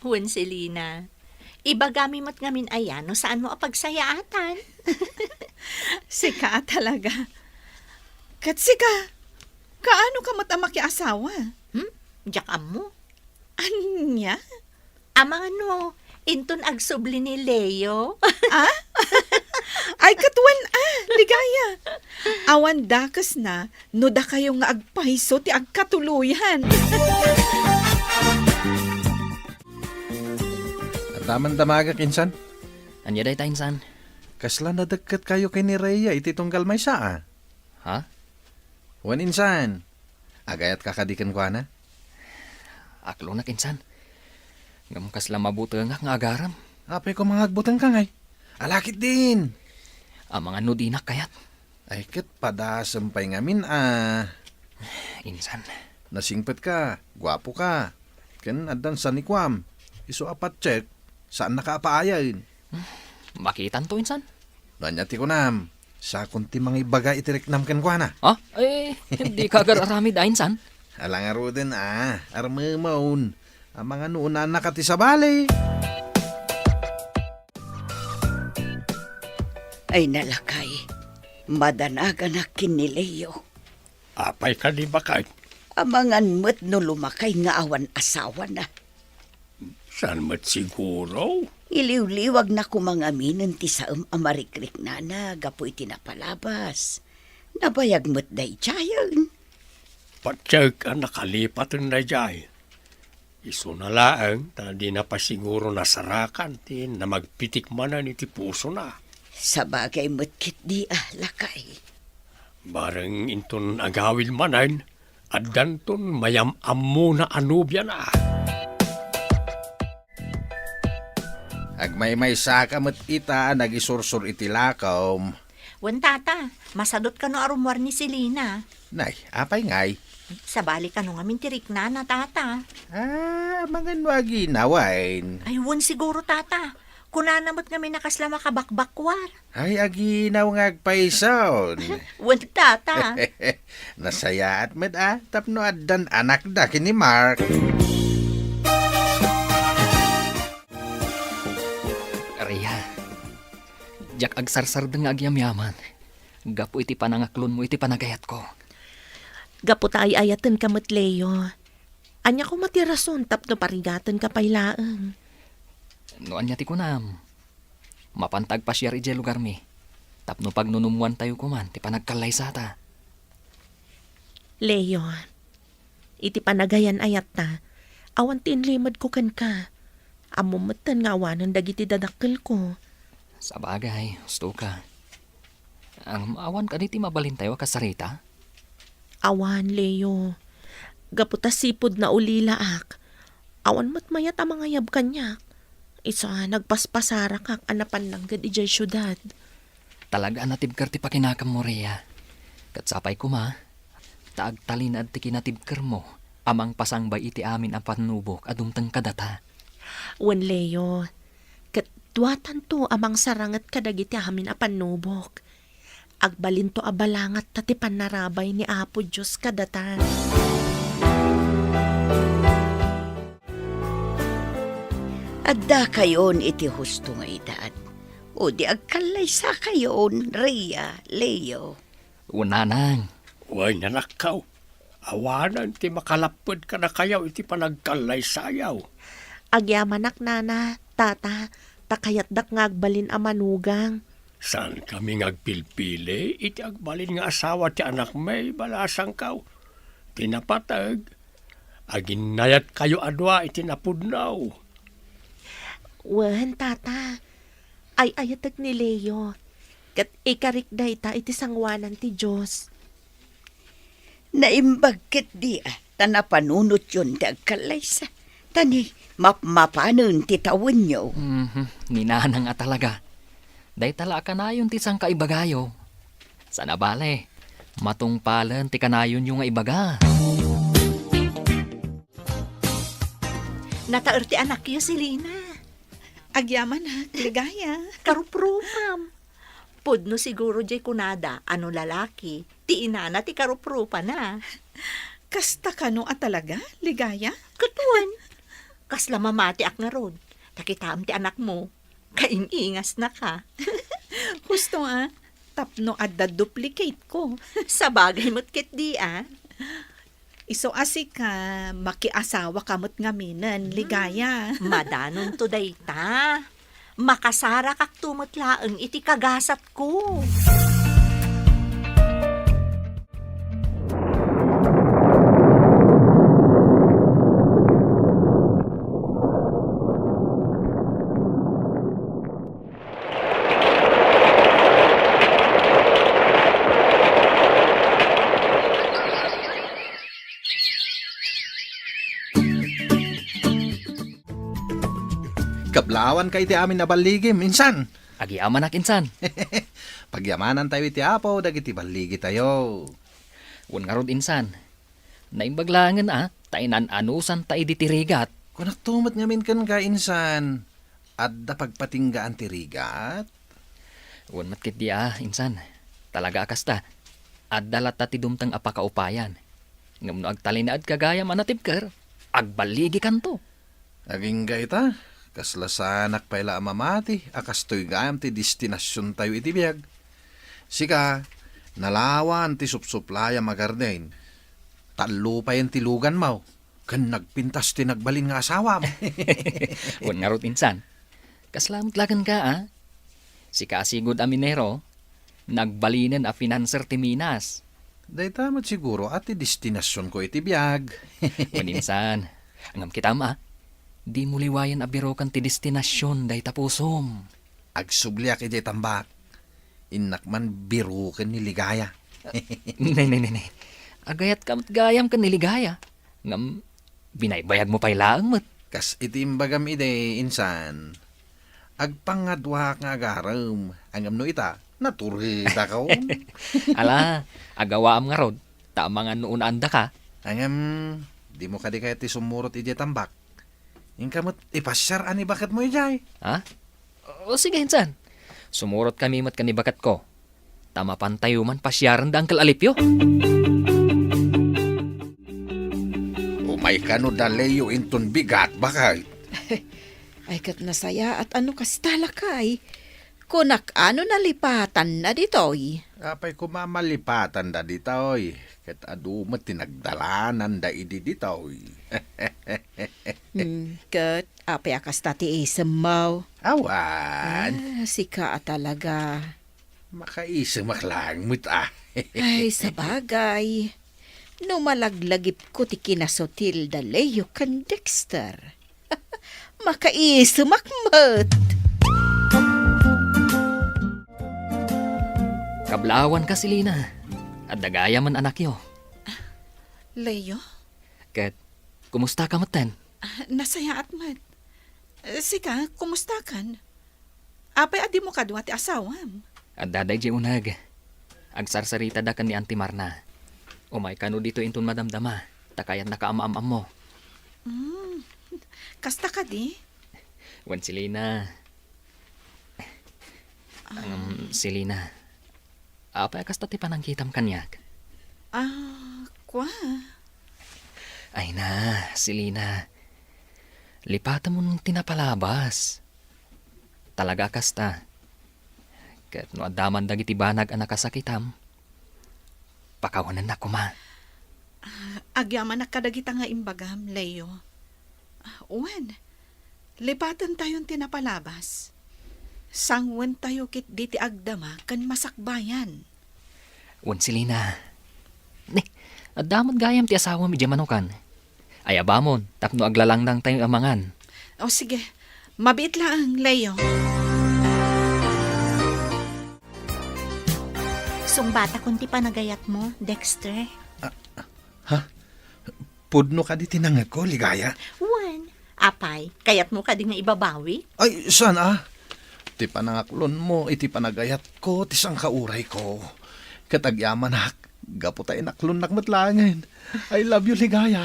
Wen, Selina, ibagami met ngamin aya no saanmo a pagsayaatan. Sika a talaga. Ket sika, kaano ka met a makiasawa? Hmm? Diak ammo. Ania? Amangan no, inton agsubli ni Leo. Ah? Ay, ket wen, a, Ligaya. Awan dakesna no dakayo nga agpayso ti agkatuloyan. Adda man damagek, insan? Ania dayta, insan? Kasla nadekket kayo ken ni Rhea iti tunggal maysa, a? Ha? Wen, insan, agayatka kadi kenkuana? Aklonak, insan. Ngem kasla mabutengak nga agarem. Apay koma nga agbutengka ngay? Ala ketdin. Amangan no dinak kayat. Ay, ket padasem pay ngamin a. Insan. Nasingpetka, guapoka. Ken addan sanikuam. Isu a patchek, saannaka a paayen. Hmm, makitanto, insan. No ania ti kunam, sakon ti mangibaga iti riknam kenkuana. Ha? Eh, dika agar-aramid a, insan. Ala ngaruden a, armemon. Amangan no unanaka ti sabali. Ay, nalakay, madanaganak ken ni Leo. Apay kadi baket? Amangan met no lumakay nga awan asawana. Saan met siguro? Iliwliwagna koma ngaminen ti saem a marikriknana gapu iti napalabas. Nabayag met daydiayen. Patiek a nakalipaten daydiay. Isuna laeng ta dina pay siguro nasarakan ti namagpitik manen iti pusona. Sabagay met ketdi a, lakay. Bareng inton agawid manen, addanton mayam-ammona a nobiana. Agmaymaysaka met ita a nagisursor iti lakom. Wen, tata, masadot kano a rummuar ni Selina? Nay, apay ngay? Sabali kano ngamin ti riknana, tata. Ah, amangan no aginaw, wen? Ay, wen siguro, tata. Kunana met ngamin a kasla makabakbakkuar. Ay, aginaw nga agpayson. Wen, tata. Nasayaat met a, tapno addan anakda ken ni Mark. Rhea, diak agsarsardeng nga agyamyaman gapu iti panangaklonmo iti panagayatko. Gapu ta ay-ayatenka met, Leo. Ania koma ti rason tapno parigatenka pay laeng? No ania ti kunam, mapanta agpasiar idiay lugarmi tapno pagnunummoantayo koman ti panagkallaysata. Leo, iti panagayan-ayatta, awan ti inlimedko kenka. Ammom metten nga awanen dagiti dadakkelko. Sabagay, husto ka. Ngem awan kadi ti mabalintayo a kasarita? Awan, Leo. Gapu ta sipud naulilaak, awan met mayat a mangayab kaniak. Isu a nagpaspasarakak a napan langged idiay siudad. Talaga a natibker ti pakinakemmo, Rhea. Ket sapay koma, ta agtalinaed ti kinatibkermo a mangpasangbay iti amin a pannubok a dumteng kadata. Wen, Leo, ket duatanto a mangsaranget kadagiti amin a pannubok. Agbalinto a balangatta ti pannarabay ni Apo Dios kadata. Addakayon iti husto nga edad. O di agkallaysakayon, Rhea, Leo. Wen, nanang. Wen, anakko. Awanen ti makalapped kadakayo iti panagkallaysayo. Agyamanak, nana, tata, ta kayatdak nga agbalin a manugang. Saankami nga agpilpili iti agbalin nga asawa ti anakmi, balasangko. Ti napateg, aginnayatkayo a dua iti napudno. Wen, tata, ay-ayatek ni Leo, ket ikarik dayta iti sangoanan ti Dios. Naimbag ketdi a ta napanunotyon ti agkallaysa, ta ni mapmapanen ti tawenyo. Mhm, ni nanang a talaga. Dayta la a kanayon ti sangkaibagayo. Sana bale, matungpalen ti kanayonyo nga ibaga. Nataer ti anakyo, Selina. Agyamanak, ligaya. Karuprupam. Pudno siguro jay kunada a no lalaki, ti inana ti karuprupana. Kasta kano a talaga, ligaya? Ket wen, kasla mamatiak ngarud, ta kitaem ti anakmo, kaing-ingasnaka. Husto a, tapno adda duplicate ko. Sabagay met ketdi a. Isu a sika, makiasawaka met ngaminen, ligaya. Madanonto dayta. Makasarakakto met laeng iti kagasatko. Kablawanka iti amin a balligim, insan. Agyamanak, insan. Pagyamanantayo iti Apo dagiti balligitayo. Wen ngarud, insan. Naimbag laengen a, ta inan-anusanta idi ti rigat. Kunakto met ngamin kenka, insan. Adda pagpatinggaan ti rigat? Wen met ketdi a, insan. Talaga a kasta. Adda latta ti dumteng a pakaupayan. Ngem no agtalinaedka gayam a natibker, agballigikanto. Agingga ita, kasla saanak pay la a mamati a kastoy gayam ti destinasiontayo iti biag. Sika, nalawan ti supsuplayam a garden. Tallo payen ti luganmo. Ken nagpintas ti nagbalin nga asawam. Wen ngarud, insan. Kasla met la kenka, a? Sika a sigud a minero, nagbalinen a financer ti minas. Dayta met siguro a ti destinasionko iti biag. Wen, insan. Ngem kitam, a? Dimo liwayen a biroken ti destinasion dayta pusom. Agsubliak idiay tambak. Innak man biroken ni Ligaya. Ne, ne, ne, ne. Agayatka met gayam ken ni Ligaya. Ngem, binaybayagmo pay laeng met. Kas iti imbagam idi, insan, agpangaduak nga agarem, ngem no ita, naturedakon. Ala, agawaam ngarud, ta amangan no unaandaka. Ngem, dimo kadi kayat ti sumurot idiay tambak? Inka met ipasiar a ni baketmo idiay. Ha? O, sige, insan. Sumurotkami met ken ni baketko. Ta mapantayo man pasiaren da Uncle Alipio. Umay kano da Leo inton bigat, bakay? Ay, ket nasayaat a no kasta, lakay. Kunak a no nalipatanna ditoy. Apay koma malipatanna ditoy? Ket adu met ti nagdalananda idi ditoy. Hmm, ket apay a kasta ti isemmo? Awan. Ah, sika a talaga. Makaisemak laeng met, a. Ay, sabagay. No malaglagipko ti kinasutil da Leo ken Dexter, makaisemak met. Kablawanka, Selina. Adda gayam anakyo. Leo? Ket, kumustaka metten? Ah, nasayaat met. Eh, sika, kumustakan? Apay a dimo kadua ti asawam? Adda daydiay uneg. Agsarsaritada ken ni Auntie Marna. Umay kano ditoy inton madamdama, ta kayatnaka a maam-ammo. Hmm, kasta kadi? Wen, Selina. Ah. Um, Selina, apay a kasta ti panangkitam kaniak? Ah, kua? Ay na, Selina. Lipatemon ti napalabas. Talaga a kasta. Ket no adda man dagiti banag a nakasakitam, pakawanennak koma. Ah, agyamanak kadagita nga imbagam, Leo. Ah, wen, lipatentayon ti napalabas. Sangwentayo ketdi ti agdama ken masakbayan. Wen, Selina. Ni, adda met gayam ti asawam idiay manukan. Ayabamon tapno aglalangdangtayo a mangan. O sige, mabiit laeng, Leo. Sungbatakon ti panagayatmo, Dexter. Ha? Pudno kadi ti nangngegko, Ligaya? Wen, apay, kayatmo kadi nga ibabawi? Ay, saan a? Ti panangaklonmo iti panagayatko ti sangkaurayko. Ket agyamanak, gapu ta inaklonnak met laengen. I love you, Ligaya.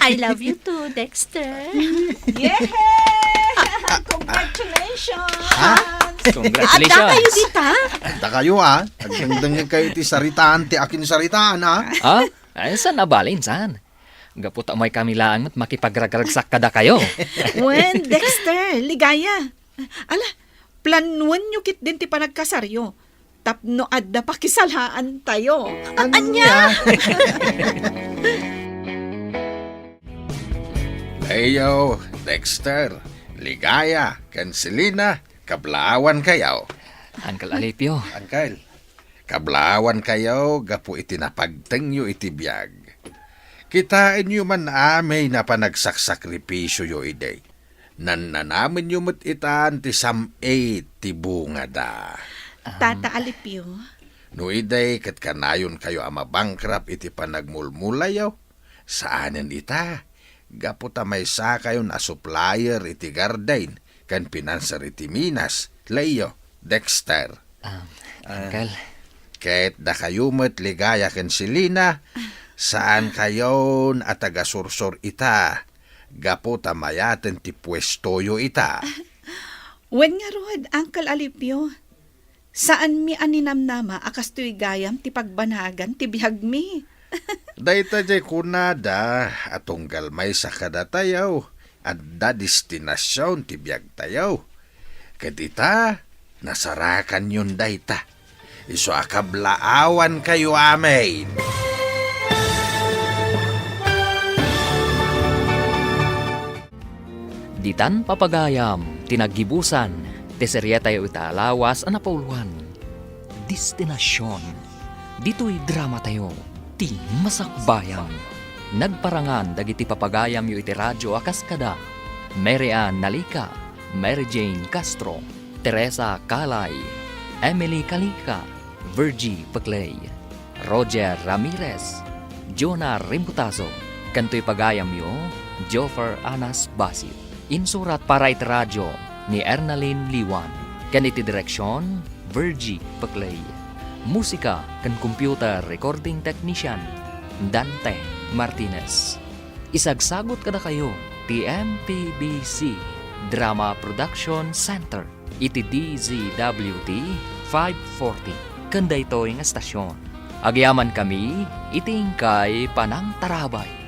I love you too, Dexter. Yehey! Congratulations! Ha? Congratulations! Adda kayo dita? Adda kayo, a. Agdengdengngeg kayo iti saritaan ti akinsaritaan, a. Ha? Ay, saan a balin, saan? Gapu ta umaykami laeng met makipagragragsak kadakayo. Wen, Dexter, Ligaya. Ala, planuenyo ketdin ti panagkasaryo tapno adda pakisalaantayo. Ania? Ania? Leo, Dexter, Ligaya, ken Selina, kablaawankayo. Uncle Alipio. Uncle, kablaawankayo gapu iti napagtengyo iti biag. Kitaenyo man amin a panagsaksakripisioyo idi. Nannanamenyo met itan ti sam-it ti bungada. Tata Alipio. No idi ket kanayonkayo a mabankrupt iti panagmulmulayo, saanen ita, gapu ta maysakayon a supplier iti garden ken financier iti minas, Leo, Dexter. Ah, Uncle. Ket dakayo met, Ligaya ken Selina, saankayon a tagasursor ita, gapu ta mayaten ti puestoyo ita. Wen ngarud, Uncle Alipio, saanmi a ninamnama a kastoy gayam ti pagbanagan ti biagmi. Dayta diay kunada a tunggal maysa kadatayo, adda destinasion ti biagtayo. Ket ita, nasarakanyon dayta. Isu a kablaawankayo amin. Ditan papagayam ti naggibusan ti seriatayo ita a lawas a napauluan, Destinasion. Ditoy dramatayo, ti Masakbayan. Nagparangan dagiti papagayamyo iti radio a kas kada Mary Ann Nalica, Mary Jane Castro, Teresa Calay, Emily Calica, Virgie Peclay, Roger Ramirez, Jonah Rimbutazo, ken toy pagayamyo, Joffer Anas Basit. Insurat para iti radio ni Ernalyn Liwan, ken iti direksion, Virgie Peclay. Musika ken computer recording technician, Dante Martinez. Isagsagut kadakayo ti M P B C Drama Production Center iti D Z W T five forty ken daytoy nga estasion. Agyamankami iti inkay panangtarabay.